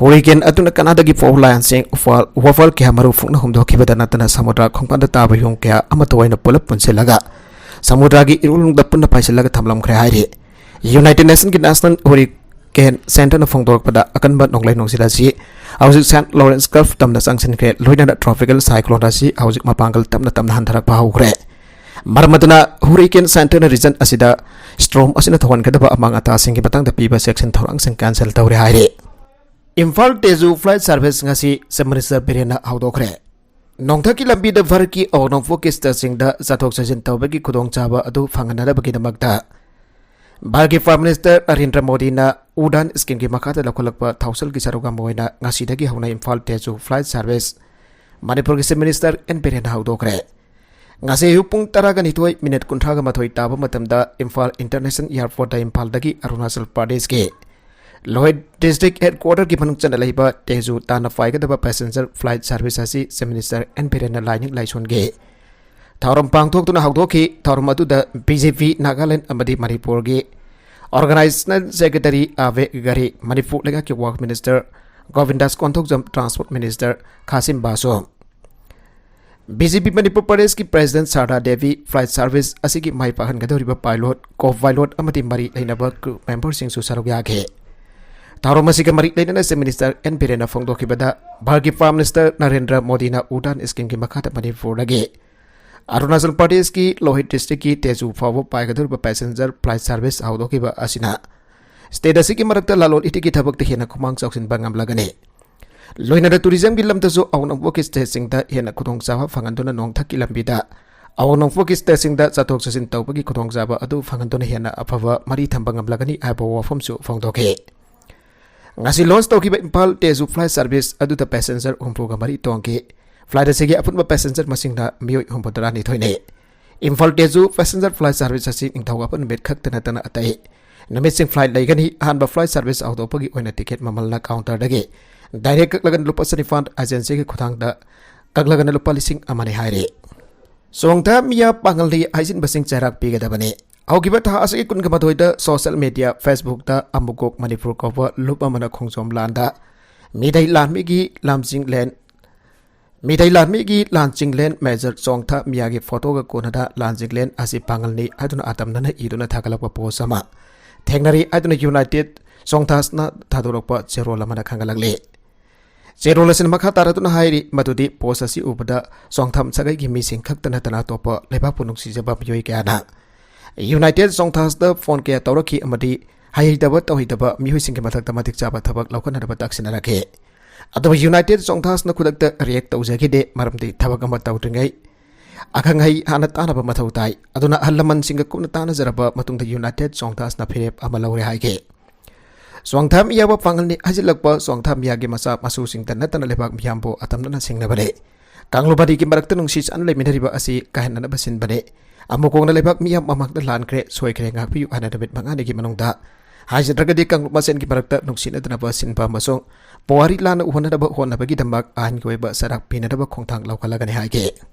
ꯍꯨꯔꯤꯀꯦꯟ ꯑꯗꯨꯅ ꯀꯅꯥꯗꯥꯒꯤ ꯐꯣꯜ ꯂꯥꯏꯟꯁꯤꯡ, ꯋꯥꯐꯜ, ꯋꯥꯐꯜ ꯀꯌꯥ ꯃꯔꯨ ꯐꯨꯛꯅ ꯍꯨꯝꯗꯣꯛꯈꯤꯕꯗ ꯅꯠꯇꯅ ꯁꯃꯨꯗ꯭ꯔ ꯈꯣꯡꯕꯥꯟꯗ ꯇꯥꯕ ꯌꯨꯝ ꯀꯌꯥ ꯑꯃꯠꯇ ꯑꯣꯏꯅ ꯄꯨꯂꯞ ꯄꯨꯟꯁꯤꯜꯂꯒ ꯁꯃꯨꯗ꯭ꯔꯒꯤ ꯏꯔꯨꯂꯨꯡꯗ ꯄꯨꯟꯅ ꯄꯥꯏꯁꯤꯜꯂꯒ ꯊꯝꯂꯝꯈ꯭ꯔꯦ ꯍꯥꯏꯔꯤ꯫ ꯌꯨꯅꯥꯏꯇꯦꯗ ꯅꯦꯁꯟꯒꯤ ꯅꯦꯁꯅꯦꯜ ꯍꯨꯔꯤꯀꯦꯟ ꯁꯦꯟꯇꯔꯅ ꯐꯣꯡꯗꯣꯔꯛꯄꯗ ꯑꯀꯟꯕ ꯅꯣꯡꯂꯩ ꯅꯨꯡꯁꯤꯠ ꯑꯁꯤ ꯍꯧꯖꯤꯛ ꯁꯦꯟꯠ ꯂꯣꯔꯦꯟꯁ ꯒꯜꯐ ꯇꯝꯅ ꯆꯪꯁꯤꯟꯈ꯭ꯔꯦ, ꯂꯣꯏꯅꯅ ꯇ꯭ꯔꯣꯄꯤꯀꯦꯜ ꯁꯥꯏꯀ꯭ꯂꯣꯟ ꯑꯁꯤ ꯍꯧꯖꯤꯛ ꯃꯄꯥꯡꯒꯜ ꯇꯞꯅ ꯇꯞꯅ ꯍꯟꯊꯔꯛꯄ ꯍꯧꯈ꯭ꯔꯦ꯫ ꯃꯔꯝ ꯑꯗꯨꯅ ꯍꯨꯔꯤꯀꯦꯟ ꯁꯦꯟꯇꯔꯅ ꯔꯤꯖꯟ ꯑꯁꯤꯗ ꯁ꯭ꯇꯣꯔꯝ ꯑꯁꯤꯅ ꯊꯣꯛꯍꯟꯒꯗꯕ ꯑꯃꯥꯡ ꯑꯇꯥꯁꯤꯡꯒꯤ ꯃꯇꯥꯡꯗ ꯄꯤꯕ ꯆꯦꯛꯁꯤꯟ ꯊꯧꯔꯥꯡꯁꯤꯡ ꯀꯦꯟꯁꯦꯜ ꯇꯧꯔꯦ ꯍꯥꯏꯔꯤ꯫ ꯏꯝꯐꯥꯜ ꯇꯦꯖꯨ flight service ꯉꯁꯤ Chief Minister ꯕꯤꯔꯦꯟꯅ ꯍꯧꯗꯣꯛꯈ꯭ꯔꯦ꯫ ꯅꯣꯡꯊꯛꯀꯤ ꯂꯝꯕꯤꯗ ꯚꯥꯔꯠꯀꯤ ꯑꯋꯥꯡ ꯅꯣꯡꯄꯣꯛꯀꯤ stateꯁꯤꯡꯗ ꯆꯠꯊꯣꯛ ꯆꯠꯁꯤꯟ ꯇꯧꯕꯒꯤ ꯈꯨꯗꯣꯡꯆꯥꯕ ꯑꯗꯨ ꯐꯪꯍꯟꯅꯅꯕꯒꯤꯗꯃꯛꯇ ꯚꯥꯔꯠꯀꯤ Prime Minister ꯅꯔꯦꯟꯗ꯭ꯔ ꯃꯣꯗꯤꯅ ꯎꯗꯥꯟ schemeꯒꯤ ꯃꯈꯥꯗ ꯂꯧꯈꯠꯂꯛꯄ ꯊꯧꯁꯤꯜꯒꯤ ꯁꯔꯨꯛ ꯑꯃ ꯑꯣꯏꯅ ꯉꯁꯤꯗꯒꯤ ꯍꯧꯅ ꯏꯝꯐꯥꯜ ꯇꯦꯖꯨ flight service ꯃꯅꯤꯄꯨꯔꯒꯤ Chief Minister ꯑꯦꯟ ꯕꯤꯔꯦꯟꯅ ꯍꯧꯗꯣꯛꯈ꯭ꯔꯦ꯫ ꯉꯁꯤ ꯑꯌꯨꯛ ꯄꯨꯡ ꯇꯔꯥꯒ ꯅꯤꯊꯣꯏ ꯃꯤꯅꯤꯠ ꯀꯨꯟꯊ꯭ꯔꯥꯒ ꯃꯥꯊꯣꯏ ꯇꯥꯕ ꯃꯇꯝꯗ ꯏꯝꯐꯥꯜ International Airportꯇ ꯏꯝꯐꯥꯜꯗꯒꯤ ꯑꯔꯨꯅꯥꯆꯜ ꯄ꯭ꯔꯗꯦꯁꯀꯤ ꯂꯣꯍꯤꯠ District Headquarterꯒꯤ ꯃꯅꯨꯡ ꯆꯟꯅ ꯂꯩꯕ ꯇꯦꯖꯨ ꯇꯥꯟꯅ ꯄꯥꯏꯒꯗꯕ passenger flight service ꯑꯁꯤ Chief Minister ꯑꯦꯟ ꯕꯤꯔꯦꯟꯅ ꯂꯥꯏꯅꯤꯡ ꯂꯥꯏꯁꯣꯟꯒꯤ ꯊꯧꯔꯝ ꯄꯥꯡꯊꯣꯛꯇꯨꯅ ꯍꯧꯗꯣꯛꯈꯤ꯫ ꯊꯧꯔꯝ ꯑꯗꯨꯗ ꯕꯤ ꯖꯦ ꯄꯤ ꯅꯥꯒꯥꯂꯦꯟ ꯑꯃꯗꯤ ꯃꯅꯤꯄꯨꯔꯒꯤ Organization Secretary ꯑꯥꯕꯦ ꯒꯔꯤ, ꯃꯅꯤꯄꯨꯔ ꯂꯩꯉꯥꯛꯀꯤ Work Minister Govindas Konthoujam, Transport Minister Khashim ꯕꯥꯁꯨ, ꯕꯤ ꯖꯦ ꯄꯤ ꯃꯅꯤꯄꯨꯔ ꯄ꯭ꯔꯗꯦꯁꯀꯤ President ꯁꯥꯔꯗꯥ ꯗꯦꯕꯤ, flight service ꯑꯁꯤꯒꯤ ꯃꯥꯏ ꯄꯥꯛꯍꯟꯒꯗꯧꯔꯤꯕ pilot, co-pilot ꯑꯃꯗꯤ ꯃꯔꯤ ꯂꯩꯅꯕ crew memberꯁꯤꯡꯁꯨ ꯁꯔꯨꯛ ꯌꯥꯈꯤ꯫ ꯊꯧꯔꯝ ꯑꯁꯤꯒ ꯃꯔꯤ ꯂꯩꯅꯅ Chief Minister ꯑꯦꯟ ꯕꯤꯔꯦꯟꯅ ꯐꯣꯡꯗꯣꯛꯈꯤꯕꯗ, ꯚꯥꯔꯠꯀꯤ Prime Minister ꯅꯔꯦꯟꯗ꯭ꯔ ꯃꯣꯗꯤꯅ ꯎꯗꯥꯟ schemeꯒꯤ ꯃꯈꯥꯗ ꯃꯅꯤꯄꯨꯔꯗꯒꯤ ꯑꯔꯨꯅꯥꯆꯜ ꯄ꯭ꯔꯗꯦꯁꯀꯤ ꯂꯣꯍꯤꯠ Districtꯀꯤ ꯇꯦꯖꯨ ꯐꯥꯎꯕ ꯄꯥꯏꯒꯗꯧꯔꯤꯕ passenger flight service ꯍꯧꯗꯣꯛꯈꯤꯕ ꯑꯁꯤꯅ state ꯑꯁꯤꯒꯤ ꯃꯔꯛꯇ ꯂꯂꯣꯟ ꯏꯇꯤꯛꯀꯤ ꯊꯕꯛꯇ ꯍꯦꯟꯅ ꯈꯨꯃꯥꯡ ꯆꯥꯎꯁꯤꯟꯕ ꯉꯝꯂꯒꯅꯤ꯫ ꯂꯣꯏꯅꯅ tourismꯒꯤ ꯂꯝꯗꯁꯨ ꯑꯋꯥꯡ ꯅꯣꯡꯄꯣꯛꯀꯤ stateꯁꯤꯡꯗ ꯍꯦꯟꯅ ꯈꯨꯗꯣꯡꯆꯥꯕ ꯐꯪꯍꯟꯗꯨꯅ ꯅꯣꯡꯊꯛꯀꯤ ꯂꯝꯕꯤꯗ ꯑꯋꯥꯡ ꯅꯣꯡꯄꯣꯛꯀꯤ stateꯁꯤꯡꯗ ꯆꯠꯊꯣꯛ ꯆꯠꯁꯤꯟ ꯇꯧꯕꯒꯤ ꯈꯨꯗꯣꯡꯆꯥꯕ ꯑꯗꯨ ꯐꯪꯍꯟꯗꯨꯅ ꯍꯦꯟꯅ ꯑꯐꯕ ꯃꯔꯤ ꯊꯝꯕ ꯉꯝꯂꯒꯅꯤ ꯍꯥꯏꯕ ꯋꯥꯐꯝꯁꯨ ꯐꯣꯡꯗꯣꯛꯈꯤ꯫ ꯉꯁꯤ launch ꯇꯧꯈꯤꯕ ꯏꯝꯐꯥꯜ ꯇꯦꯖꯨ flight service ꯑꯗꯨꯗ passenger ꯍꯨꯝꯐꯨꯒ ꯃꯔꯤ ꯇꯣꯡꯈꯤ꯫ Flight ꯑꯁꯤꯒꯤ ꯑꯄꯨꯟꯕ passenger ꯃꯁꯤꯡꯅ ꯃꯤꯑꯣꯏ ꯍꯨꯝꯐꯨꯇꯔꯥꯅꯤꯊꯣꯏꯅꯤ꯫ ꯏꯝꯐꯥꯜ ꯇꯦꯖꯨ passenger flight service ꯑꯁꯤ ꯅꯤꯡꯊꯧꯀꯥꯕ ꯅꯨꯃꯤꯠ ꯈꯛꯇ ꯅꯠꯇꯅ ꯑꯇꯩ ꯅꯨꯃꯤꯠꯁꯤꯡ flight ꯂꯩꯒꯅꯤ꯫ ꯑꯍꯥꯟꯕ flight service ꯍꯧꯗꯣꯛꯄꯒꯤ ꯑꯣꯏꯅ ticket ꯃꯃꯜꯅ counterꯗꯒꯤ direct ꯀꯛꯂꯒꯅ ꯂꯨꯄꯥ ꯆꯅꯤꯄꯥꯟ, agencyꯒꯤ ꯈꯨꯊꯥꯡꯗ ꯀꯛꯂꯒꯅ ꯂꯨꯄꯥ ꯂꯤꯁꯤꯡ ꯑꯃꯅꯤ ꯍꯥꯏꯔꯤ꯫ ꯆꯣꯡꯊꯥ ꯃꯤꯌꯥ ꯄꯥꯉꯜꯅꯤ ꯍꯥꯏꯖꯤꯟꯕꯁꯤꯡ ꯆꯩꯔꯥꯛ ꯄꯤꯒꯗꯕꯅꯤ꯫ ꯍꯧꯈꯤꯕ ꯊꯥ ꯑꯁꯤꯒꯤ ꯀꯨꯟꯒ ꯃꯥꯊꯣꯏꯗ social media Facebookꯇ ꯑꯃꯨꯛꯀꯣꯛ ꯃꯅꯤꯄꯨꯔ ꯀꯧꯕ ꯂꯨꯞ ꯑꯃꯅ ꯈꯣꯡꯖꯣꯝ ꯂꯥꯟꯗ ꯃꯤꯇꯩ ꯂꯥꯟꯃꯤꯒꯤ ꯂꯥꯟꯆꯤꯡꯂꯦꯟ, ꯃꯤꯇꯩ ꯂꯥꯟꯃꯤꯒꯤ ꯂꯥꯟꯆꯤꯡꯂꯦꯟ Major ꯆꯣꯡꯊꯥ ꯃꯤꯌꯥꯒꯤ photoꯒ ꯀꯣꯟꯅꯅ ꯂꯥꯟꯆꯤꯡꯂꯦꯟ ꯑꯁꯤ ꯄꯥꯉꯜꯅꯤ ꯍꯥꯏꯗꯨꯅ ꯑꯇꯝꯅꯅ ꯏꯗꯨꯅ ꯊꯥꯒꯠꯂꯛꯄ post ꯑꯃ ꯊꯦꯡꯅꯔꯤ ꯍꯥꯏꯗꯨꯅ United ꯆꯣꯡꯊꯥꯁꯅ ꯊꯥꯗꯣꯔꯛꯄ ꯆꯦꯔꯣꯜ ꯑꯃꯅ ꯈꯪꯍꯜꯂꯛꯂꯤ꯫ ꯆꯦꯔꯣꯜ ꯑꯁꯤꯅ ꯃꯈꯥ ꯇꯥꯔꯗꯨꯅ ꯍꯥꯏꯔꯤ ꯃꯗꯨꯗꯤ post ꯑꯁꯤ ꯎꯕꯗ ꯆꯣꯡꯊꯥꯝ ꯁꯥꯒꯩꯒꯤ ꯃꯤꯁꯤꯡ ꯈꯛꯇ ꯅꯠꯇꯅ ꯑꯇꯣꯞꯄ ꯂꯩꯕꯥꯛꯄꯨ ꯅꯨꯡꯁꯤꯖꯕ ꯃꯤꯑꯣꯏ ꯀꯌꯥꯅ United ꯆꯣꯡꯊꯥꯁꯇ phone ꯀꯌꯥ ꯇꯧꯔꯛꯈꯤ ꯑꯃꯗꯤ ꯍꯩꯍꯩꯇꯕ ꯇꯧꯍꯩꯇꯕ ꯃꯤꯑꯣꯏꯁꯤꯡꯒꯤ ꯃꯊꯛꯇ ꯃꯇꯤꯛ ꯆꯥꯕ ꯊꯕꯛ ꯂꯧꯈꯠꯅꯅꯕ ꯇꯥꯛꯁꯤꯟꯅꯔꯛꯈꯤ꯫ ꯑꯗꯨꯕꯨ ꯌꯨꯅꯥꯏꯇꯦꯗ ꯆꯣꯡꯊꯥꯁꯅ ꯈꯨꯗꯛꯇ ꯔꯤꯌꯦꯛ ꯇꯧꯖꯈꯤꯗꯦ, ꯃꯔꯝꯗꯤ ꯊꯕꯛ ꯑꯃ ꯇꯧꯗ꯭ꯔꯤꯉꯩ ꯑꯈꯪ ꯑꯍꯩ ꯍꯥꯟꯅ ꯇꯥꯟꯅꯕ ꯃꯊꯧ ꯇꯥꯏ꯫ ꯑꯗꯨꯅ ꯑꯍꯜ ꯂꯃꯟꯁꯤꯡꯒ ꯀꯨꯞꯅ ꯇꯥꯟꯅꯖꯔꯕ ꯃꯇꯨꯡꯗ ꯌꯨꯅꯥꯏꯇꯦꯗ ꯆꯣꯡꯊꯥꯁꯅ ꯐꯤꯔꯦꯞ ꯑꯃ ꯂꯧꯔꯦ ꯍꯥꯏꯈꯤ꯫ ꯆꯣꯡꯊꯥ ꯃꯤꯌꯥꯝꯕ ꯄꯥꯡꯒꯜꯅꯤ ꯍꯥꯏꯖꯤꯜꯂꯛꯄ ꯆꯣꯡꯊꯥ ꯃꯤꯌꯥꯒꯤ ꯃꯆꯥ ꯃꯁꯨꯁꯤꯡꯇ ꯅꯠꯇꯅ ꯂꯩꯕꯥꯛ ꯃꯤꯌꯥꯝꯕꯨ ꯑꯇꯝꯅꯅ ꯁꯤꯡꯅꯕꯅꯤ꯫ ꯀꯥꯡꯂꯨꯞ ꯑꯅꯤꯒꯤ ꯃꯔꯛꯇ ꯅꯨꯡꯁꯤ ꯆꯥꯟꯅ ꯂꯩꯃꯤꯟꯅꯔꯤꯕ ꯑꯁꯤ ꯀꯥꯏꯍꯟꯅꯅꯕ ꯁꯤꯟꯕꯅꯤ꯫ ꯑꯃꯨꯛ ꯀꯣꯡꯅ ꯂꯩꯕꯥꯛ ꯃꯤꯌꯥꯝ ꯃꯃꯥꯡꯗ ꯂꯥꯟꯈ꯭ꯔꯦ, ꯁꯣꯏꯈ꯭ꯔꯦ, ꯉꯥꯛꯄꯤꯌꯨ ꯍꯥꯏꯅ ꯅꯨꯃꯤꯠ ꯃꯉꯥꯅꯤꯒꯤ ꯃꯅꯨꯡꯗ ꯍꯥꯏꯖꯗ꯭ꯔꯒꯗꯤ ꯀꯥꯡꯂꯨꯞ ꯃꯁꯦꯟꯒꯤ ꯃꯔꯛꯇ ꯅꯨꯡꯁꯤꯅꯗꯅꯕ ꯁꯤꯟꯕ ꯑꯃꯁꯨꯡ ꯄꯨꯋꯥꯔꯤ ꯂꯥꯟꯅ ꯎꯍꯟꯅꯗꯕ ꯍꯣꯠꯅꯕꯒꯤꯗꯃꯛ ꯑꯥꯏꯟꯒꯤ ꯑꯣꯏꯕ ꯆꯩꯔꯥꯛ ꯄꯤꯅꯅꯕ ꯈꯣꯡꯊꯥꯡ ꯂꯧꯈꯠꯂꯒꯅꯤ ꯍꯥꯏꯈꯤ꯫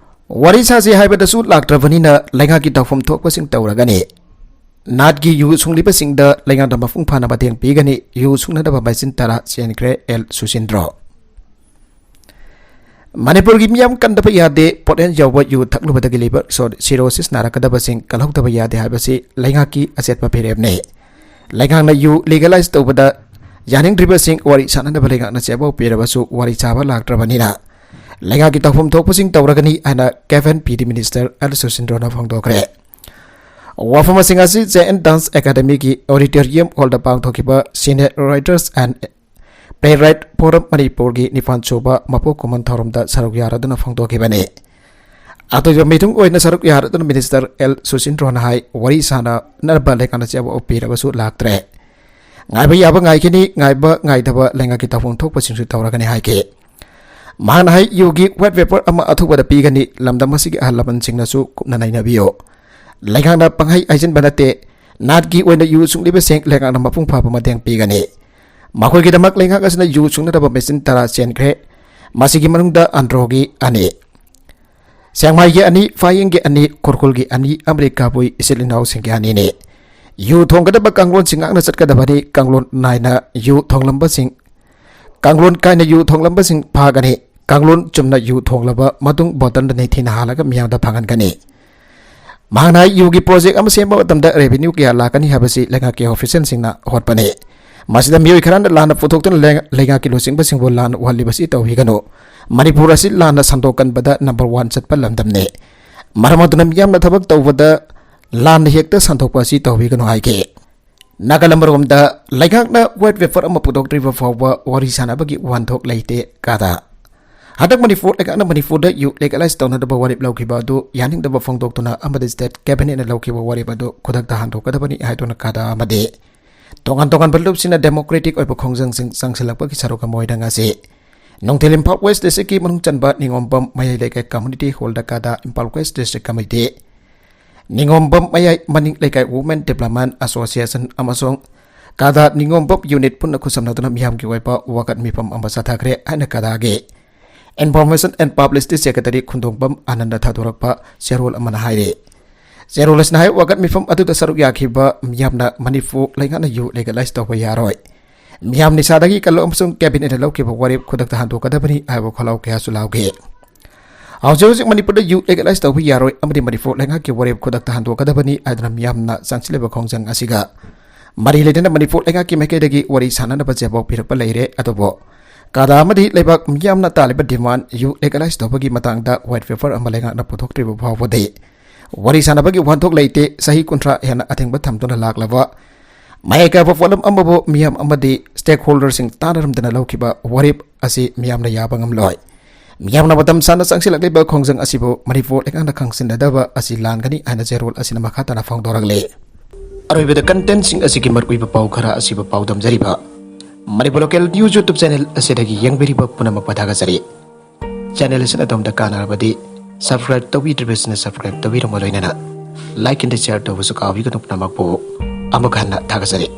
ꯋꯥꯔꯤ ꯁꯥꯁꯤ ꯍꯥꯏꯕꯗꯁꯨ ꯂꯥꯛꯇ꯭ꯔꯕꯅꯤꯅ ꯂꯩꯉꯥꯛꯀꯤ ꯇꯧꯐꯝ ꯊꯣꯛꯄꯁꯤꯡ ꯇꯧꯔꯒꯅꯤ꯫ ꯅꯥꯠꯀꯤ ꯌꯨ ꯁꯨꯡꯂꯤꯕꯁꯤꯡꯗ ꯂꯩꯉꯥꯛꯅ ꯃꯄꯨꯡ ꯐꯥꯅ ꯃꯇꯦꯡ ꯄꯤꯒꯅꯤ꯫ ꯌꯨ ꯁꯨꯡꯅꯗꯕ ꯃꯦꯆꯤꯟ ꯇꯔꯥ ꯆꯦꯟꯈ꯭ꯔꯦ, ꯑꯦꯜ ꯁꯨꯁꯤꯟꯗ꯭ꯔꯣ꯫ ꯃꯅꯤꯄꯨꯔꯒꯤ ꯃꯤꯌꯥꯝ ꯀꯟꯗꯕ ꯌꯥꯗꯦ, ꯄꯣꯠꯌꯥꯟ ꯌꯥꯎꯕ ꯌꯨ ꯊꯛꯂꯨꯕꯗꯒꯤ ꯂꯤꯚꯔ ꯁꯣ-, ꯁꯤꯔꯣꯁꯤꯁ ꯅꯥꯔꯛꯀꯗꯕꯁꯤꯡ ꯀꯜꯍꯧꯗꯕ ꯌꯥꯗꯦ ꯍꯥꯏꯕꯁꯤ ꯂꯩꯉꯥꯛꯀꯤ ꯑꯆꯦꯠꯄ ꯐꯤꯔꯦꯞꯅꯤ꯫ ꯂꯩꯉꯥꯛꯅ ꯌꯨ ꯂꯤꯒꯦꯂꯥꯏꯖ ꯇꯧꯕꯗ ꯌꯥꯅꯤꯡꯗ꯭ꯔꯤꯕꯁꯤꯡ ꯋꯥꯔꯤ ꯁꯥꯟꯅꯅꯕ ꯂꯩꯉꯥꯛꯅ ꯆꯦꯕꯥꯎ ꯄꯤꯔꯕꯁꯨ ꯋꯥꯔꯤ ꯁꯥꯕ ꯂꯥꯛꯇ꯭ꯔꯕꯅꯤꯅ ꯂꯩꯉꯥꯛꯀꯤ ꯇꯧꯐꯝ ꯊꯣꯛꯄꯁꯤꯡ ꯇꯧꯔꯒꯅꯤ ꯍꯥꯏꯅ ꯀꯦꯕꯤꯟ ꯄꯤ ꯗꯤ ꯃꯤꯅꯤꯁꯇꯔ ꯑꯦꯜ ꯁꯨꯁꯤꯟꯗ꯭ꯔꯣꯅ ꯐꯣꯡꯗꯣꯛꯈ꯭ꯔꯦ꯫ ꯋꯥꯐꯝꯁꯤꯡ ꯑꯁꯤ ꯖꯦ ꯑꯦꯟ ꯗꯥꯟꯁ ꯑꯦꯀꯥꯗꯃꯤꯒꯤ ꯑꯣꯗꯤꯇꯣꯔꯤꯌꯝ ꯍꯣꯜꯗ ꯄꯥꯡꯊꯣꯛꯈꯤꯕ ꯁꯤꯅꯤꯌꯔ ꯔꯥꯏꯇꯔꯁ ꯑꯦꯟ ꯄ꯭ꯂꯦꯔꯥꯏꯠ ꯐꯣꯔꯝ ꯃꯅꯤꯄꯨꯔꯒꯤ ꯅꯤꯄꯥꯟ ꯁꯨꯕ ꯃꯄꯣꯛ ꯀꯨꯝꯑꯣꯟ ꯊꯧꯔꯝꯗ ꯁꯔꯨꯛ ꯌꯥꯔꯗꯨꯅ ꯐꯣꯡꯗꯣꯛꯈꯤꯕꯅꯤ꯫ ꯑꯇꯣꯞꯄ ꯃꯤꯊꯨꯡ ꯑꯣꯏꯅ ꯁꯔꯨꯛ ꯌꯥꯔꯗꯨꯅ ꯃꯤꯅꯤꯁꯇꯔ ꯑꯦꯜ ꯁꯨꯁꯤꯟꯗ꯭ꯔꯣꯅ ꯍꯥꯏ, ꯋꯥꯔꯤ ꯁꯥꯟꯅꯅꯕ ꯂꯩꯉꯥꯛꯅ ꯆꯦꯕꯥꯎ ꯄꯤꯔꯕꯁꯨ ꯂꯥꯛꯇ꯭ꯔꯦ꯫ ꯉꯥꯏꯕ ꯌꯥꯕ ꯉꯥꯏꯈꯤꯅꯤ, ꯉꯥꯏꯕ ꯉꯥꯏꯗꯕ ꯂꯩꯉꯥꯛꯀꯤ ꯇꯧꯐꯝ ꯊꯣꯛꯄꯁꯤꯡꯁꯨ ꯇꯧꯔꯒꯅꯤ ꯍꯥꯏꯈꯤ꯫ ꯃꯍꯥꯛꯅ ꯍꯥꯏ, ꯌꯨꯒꯤ ꯋꯥꯏꯠ ꯄꯦꯄꯔ ꯑꯃ ꯑꯊꯨꯕꯗ ꯄꯤꯒꯅꯤ, ꯂꯝꯗꯝ ꯑꯁꯤꯒꯤ ꯑꯍꯜ ꯂꯃꯟꯁꯤꯡꯅꯁꯨ ꯀꯨꯞꯅ ꯅꯩꯅꯕꯤꯌꯨ꯫ ꯂꯩꯉꯥꯛꯅ ꯄꯪꯍꯩ ꯍꯩꯖꯤꯟꯕ ꯅꯠꯇꯦ, ꯅꯥꯠꯀꯤ ꯑꯣꯏꯅ ꯌꯨ ꯁꯨꯡꯂꯤꯕꯁꯤꯡ ꯂꯩꯉꯥꯛꯅ ꯃꯄꯨꯡ ꯐꯥꯕ ꯃꯇꯦꯡ ꯄꯤꯒꯅꯤ꯫ ꯃꯈꯣꯏꯒꯤꯗꯃꯛ ꯂꯩꯉꯥꯛ ꯑꯁꯤꯅ ꯌꯨ ꯁꯨꯡꯅꯗꯕ ꯃꯦꯆꯤꯟ ꯇꯔꯥ ꯆꯦꯟꯈ꯭ꯔꯦ, ꯃꯁꯤꯒꯤ ꯃꯅꯨꯡꯗ ꯑꯟꯗ꯭ꯔꯣꯒꯤ ꯑꯅꯤ, ꯁꯦꯡꯃꯥꯏꯒꯤ ꯑꯅꯤ, ꯐꯥꯌꯦꯡꯒꯤ ꯑꯅꯤ, ꯈꯨꯔꯈꯨꯜꯒꯤ ꯑꯅꯤ ꯑꯃꯗꯤ ꯀꯕꯨꯏ ꯏꯆꯤꯜ ꯏꯅꯥꯎꯁꯤꯡꯒꯤ ꯑꯅꯤꯅꯤ꯫ ꯌꯨ ꯊꯣꯡꯒꯗꯕ ꯀꯥꯡꯂꯣꯟꯁꯤꯡ ꯉꯥꯛꯅ ꯆꯠꯀꯗꯕꯅꯤ꯫ ꯀꯥꯡꯂꯣꯟ ꯅꯥꯏꯅ ꯌꯨ ꯊꯣꯡꯂꯝꯕꯁꯤꯡ, ꯀꯥꯡꯂꯣꯟ ꯀꯥꯏꯅ ꯌꯨ ꯊꯣꯡꯂꯝꯕꯁꯤꯡ ꯐꯥꯒꯅꯤ꯫ ꯀꯥꯡꯂꯣꯟ ꯆꯨꯝꯅ ꯌꯨ ꯊꯣꯡꯂꯕ ꯃꯇꯨꯡ ꯕꯣꯇꯜꯗ ꯅꯤꯡꯊꯤꯅ ꯍꯥꯜꯂꯒ ꯃꯤꯌꯥꯝꯗ ꯐꯪꯍꯟꯒꯅꯤ꯫ ꯃꯍꯥꯛꯅ ꯍꯥꯏ, ꯌꯨꯒꯤ ꯄ꯭ꯔꯣꯖꯦꯛ ꯑꯃ ꯁꯦꯝꯕ ꯃꯇꯝꯗ ꯔꯦꯚꯤꯅ꯭ꯌꯨ ꯀꯌꯥ ꯂꯥꯛꯀꯅꯤ ꯍꯥꯏꯕꯁꯤ ꯂꯩꯉꯥꯛꯀꯤ ꯑꯣꯐꯤꯁꯤꯌꯦꯜꯁꯤꯡꯅ ꯍꯣꯠꯄꯅꯤ꯫ ꯃꯁꯤꯗ ꯃꯤꯑꯣꯏ ꯈꯔꯅ ꯂꯥꯟꯅ ꯄꯨꯊꯣꯛꯇꯨꯅ ꯂꯩ-, ꯂꯩꯉꯥꯛꯀꯤ ꯂꯨꯆꯤꯡꯕꯁꯤꯡꯕꯨ ꯂꯥꯟ ꯎꯍꯜꯂꯤꯕꯁꯤ ꯇꯧꯕꯤꯒꯅꯨ꯫ ꯃꯅꯤꯄꯨꯔ ꯑꯁꯤ ꯂꯥꯟꯅ ꯁꯟꯗꯣꯛꯀꯟꯕꯗ ꯅꯝꯕꯔ ꯋꯥꯟ ꯆꯠꯄ ꯂꯝꯗꯝꯅꯤ꯫ ꯃꯔꯝ ꯑꯗꯨꯅ ꯃꯤꯌꯥꯝꯅ ꯊꯕꯛ ꯇꯧꯕꯗ ꯂꯥꯟꯅ ꯍꯦꯛꯇ ꯁꯟꯗꯣꯛꯄ ꯑꯁꯤ ꯇꯧꯕꯤꯒꯅꯨ ꯍꯥꯏꯈꯤ꯫ ꯅꯥꯒꯥꯂꯦꯟ ꯃꯔꯣꯝꯗ ꯂꯩꯉꯥꯛꯅ white paper ꯑꯃ ꯄꯨꯊꯣꯛꯇ꯭ꯔꯤꯕ ꯐꯥꯎꯕ ꯋꯥꯔꯤ ꯁꯥꯅꯕꯒꯤ ꯋꯥꯍꯟꯊꯣꯛ ꯂꯩꯇꯦ ꯀꯥꯗꯥ꯫ ꯍꯟꯗꯛ ꯃꯅꯤꯄꯨꯔ ꯂꯩꯉꯥꯛꯅ ꯃꯅꯤꯄꯨꯔꯗ youth legalize ꯇꯧꯅꯗꯕ ꯋꯥꯔꯦꯞ ꯂꯧꯈꯤꯕ ꯑꯗꯨ ꯌꯥꯅꯤꯡꯗꯕ ꯐꯣꯡꯗꯣꯛꯇꯨꯅ ꯑꯃꯗꯤ state cabinetꯅ ꯂꯧꯈꯤꯕ ꯋꯥꯔꯦꯞ ꯑꯗꯨ ꯈꯨꯗꯛꯇ ꯍꯟꯗꯣꯛꯀꯗꯕꯅꯤ ꯍꯥꯏꯗꯨꯅ ꯀꯥꯗꯥ ꯑꯃꯗꯤ ꯇꯣꯉꯥꯟ ꯇꯣꯉꯥꯟꯕ ꯂꯨꯞꯁꯤꯡꯅ democratic ꯑꯣꯏꯕ ꯈꯣꯡꯖꯪꯁꯤꯡ ꯆꯪꯁꯤꯜꯂꯛꯄꯒꯤ ꯁꯔꯨꯛ ꯑꯃ ꯑꯣꯏꯅ ꯉꯁꯤ ꯅꯨꯡꯊꯤꯜ ꯏꯝꯐꯥꯜ West Districtꯀꯤ ꯃꯅꯨꯡ ꯆꯟꯕ ꯅꯤꯉꯣꯝꯕꯝ ꯃꯌꯥꯏ ꯂꯩꯀꯥꯏ Community Hallꯗ ꯀꯥꯗꯥ Imphal West District Committee, ꯅꯤꯉꯣꯝꯕꯝ ꯃꯌꯥꯏ ꯃꯅꯤꯡ ꯂꯩꯀꯥꯏ Women Development Association ꯑꯃꯁꯨꯡ ꯀꯥꯗꯥ ꯅꯤꯉꯣꯝꯕꯝ unit ꯄꯨꯟꯅ ꯈꯨꯠꯁꯝꯅꯗꯨꯅ ꯃꯤꯌꯥꯝꯒꯤ ꯑꯣꯏꯕ ꯋꯥꯀꯠ ꯃꯤꯐꯝ ꯑꯃ ꯆꯠꯊꯈ꯭ꯔꯦ ꯍꯥꯏꯅ ꯀꯥꯗꯥꯒꯤ Information and Publicity Secretary ꯈꯨꯟꯗꯣꯡꯕꯝ Anand ꯊꯥꯗꯣꯔꯛꯄ ꯆꯦꯔꯣꯜ ꯑꯃꯅ ꯍꯥꯏꯔꯤ꯫ ꯆꯦꯔꯣꯜ ꯑꯁꯤꯅ ꯍꯥꯏ, ꯋꯥꯀꯠ ꯃꯤꯐꯝ ꯑꯗꯨꯗ ꯁꯔꯨꯛ ꯌꯥꯈꯤꯕ ꯃꯤꯌꯥꯝꯅ ꯃꯅꯤꯄꯨꯔ ꯂꯩꯉꯥꯛꯅ youth legalize ꯇꯧꯕ ꯌꯥꯔꯣꯏ, ꯃꯤꯌꯥꯝ ꯅꯤꯁꯥꯗꯒꯤ ꯀꯜꯂꯨ ꯑꯃꯁꯨꯡ cabinetꯅ ꯂꯧꯈꯤꯕ ꯋꯥꯔꯦꯞ ꯈꯨꯗꯛꯇ ꯍꯟꯗꯣꯛꯀꯗꯕꯅꯤ ꯍꯥꯏꯕ ꯈꯣꯜꯂꯥꯎ ꯀꯌꯥꯁꯨ ꯂꯥꯎꯈꯤ꯫ ꯍꯧꯖꯤꯛ ꯍꯧꯖꯤꯛ ꯃꯅꯤꯄꯨꯔꯗ youth legalize ꯇꯧꯕ ꯌꯥꯔꯣꯏ ꯑꯃꯗꯤ ꯃꯅꯤꯄꯨꯔ ꯂꯩꯉꯥꯛꯀꯤ ꯋꯥꯔꯦꯞ ꯈꯨꯗꯛꯇ ꯍꯟꯗꯣꯛꯀꯗꯕꯅꯤ ꯍꯥꯏꯗꯨꯅ ꯃꯤꯌꯥꯝꯅ ꯆꯪꯁꯤꯜꯂꯤꯕ ꯈꯣꯡꯖꯪ ꯑꯁꯤꯒ ꯃꯔꯤ ꯂꯩꯅꯅ ꯃꯅꯤꯄꯨꯔ ꯂꯩꯉꯥꯛꯀꯤ ꯃꯥꯏꯀꯩꯗꯒꯤ ꯋꯥꯔꯤ ꯁꯥꯅꯅꯕ ꯆꯦꯐꯥꯎ ꯄꯤꯔꯛꯄ ꯂꯩꯔꯦ꯫ ꯑꯗꯨꯕꯨ ꯀꯥꯗꯥ ꯑꯃꯗꯤ ꯂꯩꯕꯥꯛ ꯃꯤꯌꯥꯝꯅ ꯇꯥꯜꯂꯤꯕ demand youth legalize ꯇꯧꯕꯒꯤ ꯃꯇꯥꯡꯗ white paper ꯑꯃ ꯂꯩꯉꯥꯛꯅ ꯄꯨꯊꯣꯛꯇ꯭ꯔꯤꯕ ꯐꯥꯎꯕꯗꯤ ꯋꯥꯔꯤ ꯁꯥꯅꯕꯒꯤ ꯋꯥꯍꯟꯊꯣꯛ ꯂꯩꯇꯦ꯫ ꯆꯍꯤ ꯀꯨꯟꯊ꯭ꯔꯥ ꯍꯦꯟꯅ ꯑꯊꯤꯡꯕ ꯊꯝꯗꯨꯅ ꯂꯥꯛꯂꯕ ꯃꯌꯥꯏ ꯀꯥꯕ ꯄꯣꯠꯂꯝ ꯑꯃꯕꯨ ꯃꯤꯌꯥꯝ ꯑꯃꯗꯤ stakeholderꯁꯤꯡ ꯇꯥꯟꯅꯔꯝꯗꯅ ꯂꯧꯈꯤꯕ ꯋꯥꯔꯦꯞ ꯑꯁꯤ ꯃꯤꯌꯥꯝꯅ ꯌꯥꯕ ꯉꯝꯂꯣꯏ꯫ ꯃꯤꯌꯥꯝꯅ ꯃꯇꯝ ꯁꯥꯡꯅ ꯆꯪꯁꯤꯜꯂꯛꯂꯤꯕ ꯈꯣꯡꯖꯪ ꯑꯁꯤꯕꯨ ꯃꯅꯤꯄꯨꯔ ꯂꯩꯉꯥꯛꯅ ꯈꯪꯁꯤꯟꯅꯗꯕ ꯑꯁꯤ ꯂꯥꯟꯒꯅꯤ ꯍꯥꯏꯅ ꯆꯦꯔꯣꯜ ꯑꯁꯤꯅ ꯃꯈꯥ ꯇꯥꯅ ꯐꯣꯡꯗꯣꯔꯛꯂꯤ꯫ ꯑꯔꯣꯏꯕꯗ contentꯁꯤꯡ ꯑꯁꯤꯒꯤ ꯃꯔꯨꯑꯣꯏꯕ ꯄꯥꯎ ꯈꯔ ꯑꯁꯤꯕꯨ ꯄꯥꯎꯗꯝꯖꯔꯤꯕ Manipur Local News YouTube channel ꯑꯁꯤꯗꯒꯤ ꯌꯦꯡꯕꯤꯔꯤꯕ ꯄꯨꯝꯅꯃꯛꯄꯨ ꯊꯥꯒꯠꯆꯔꯤ꯫ Channel ꯑꯁꯤꯅ ꯑꯗꯣꯝꯗ ꯀꯥꯟꯅꯔꯕꯗꯤ subscribe ꯇꯧꯕꯤꯗ꯭ꯔꯤꯕꯁꯤꯡꯅ subscribe ꯇꯧꯕꯤꯔꯝꯕ ꯂꯣꯏꯅꯅ like and share ꯇꯧꯕꯁꯨ ꯀꯥꯎꯕꯤꯒꯅꯨ꯫ ꯄꯨꯝꯅꯃꯛꯄꯨ ꯑꯃꯨꯛ ꯍꯟꯅ ꯊꯥꯒꯠꯆꯔꯤ꯫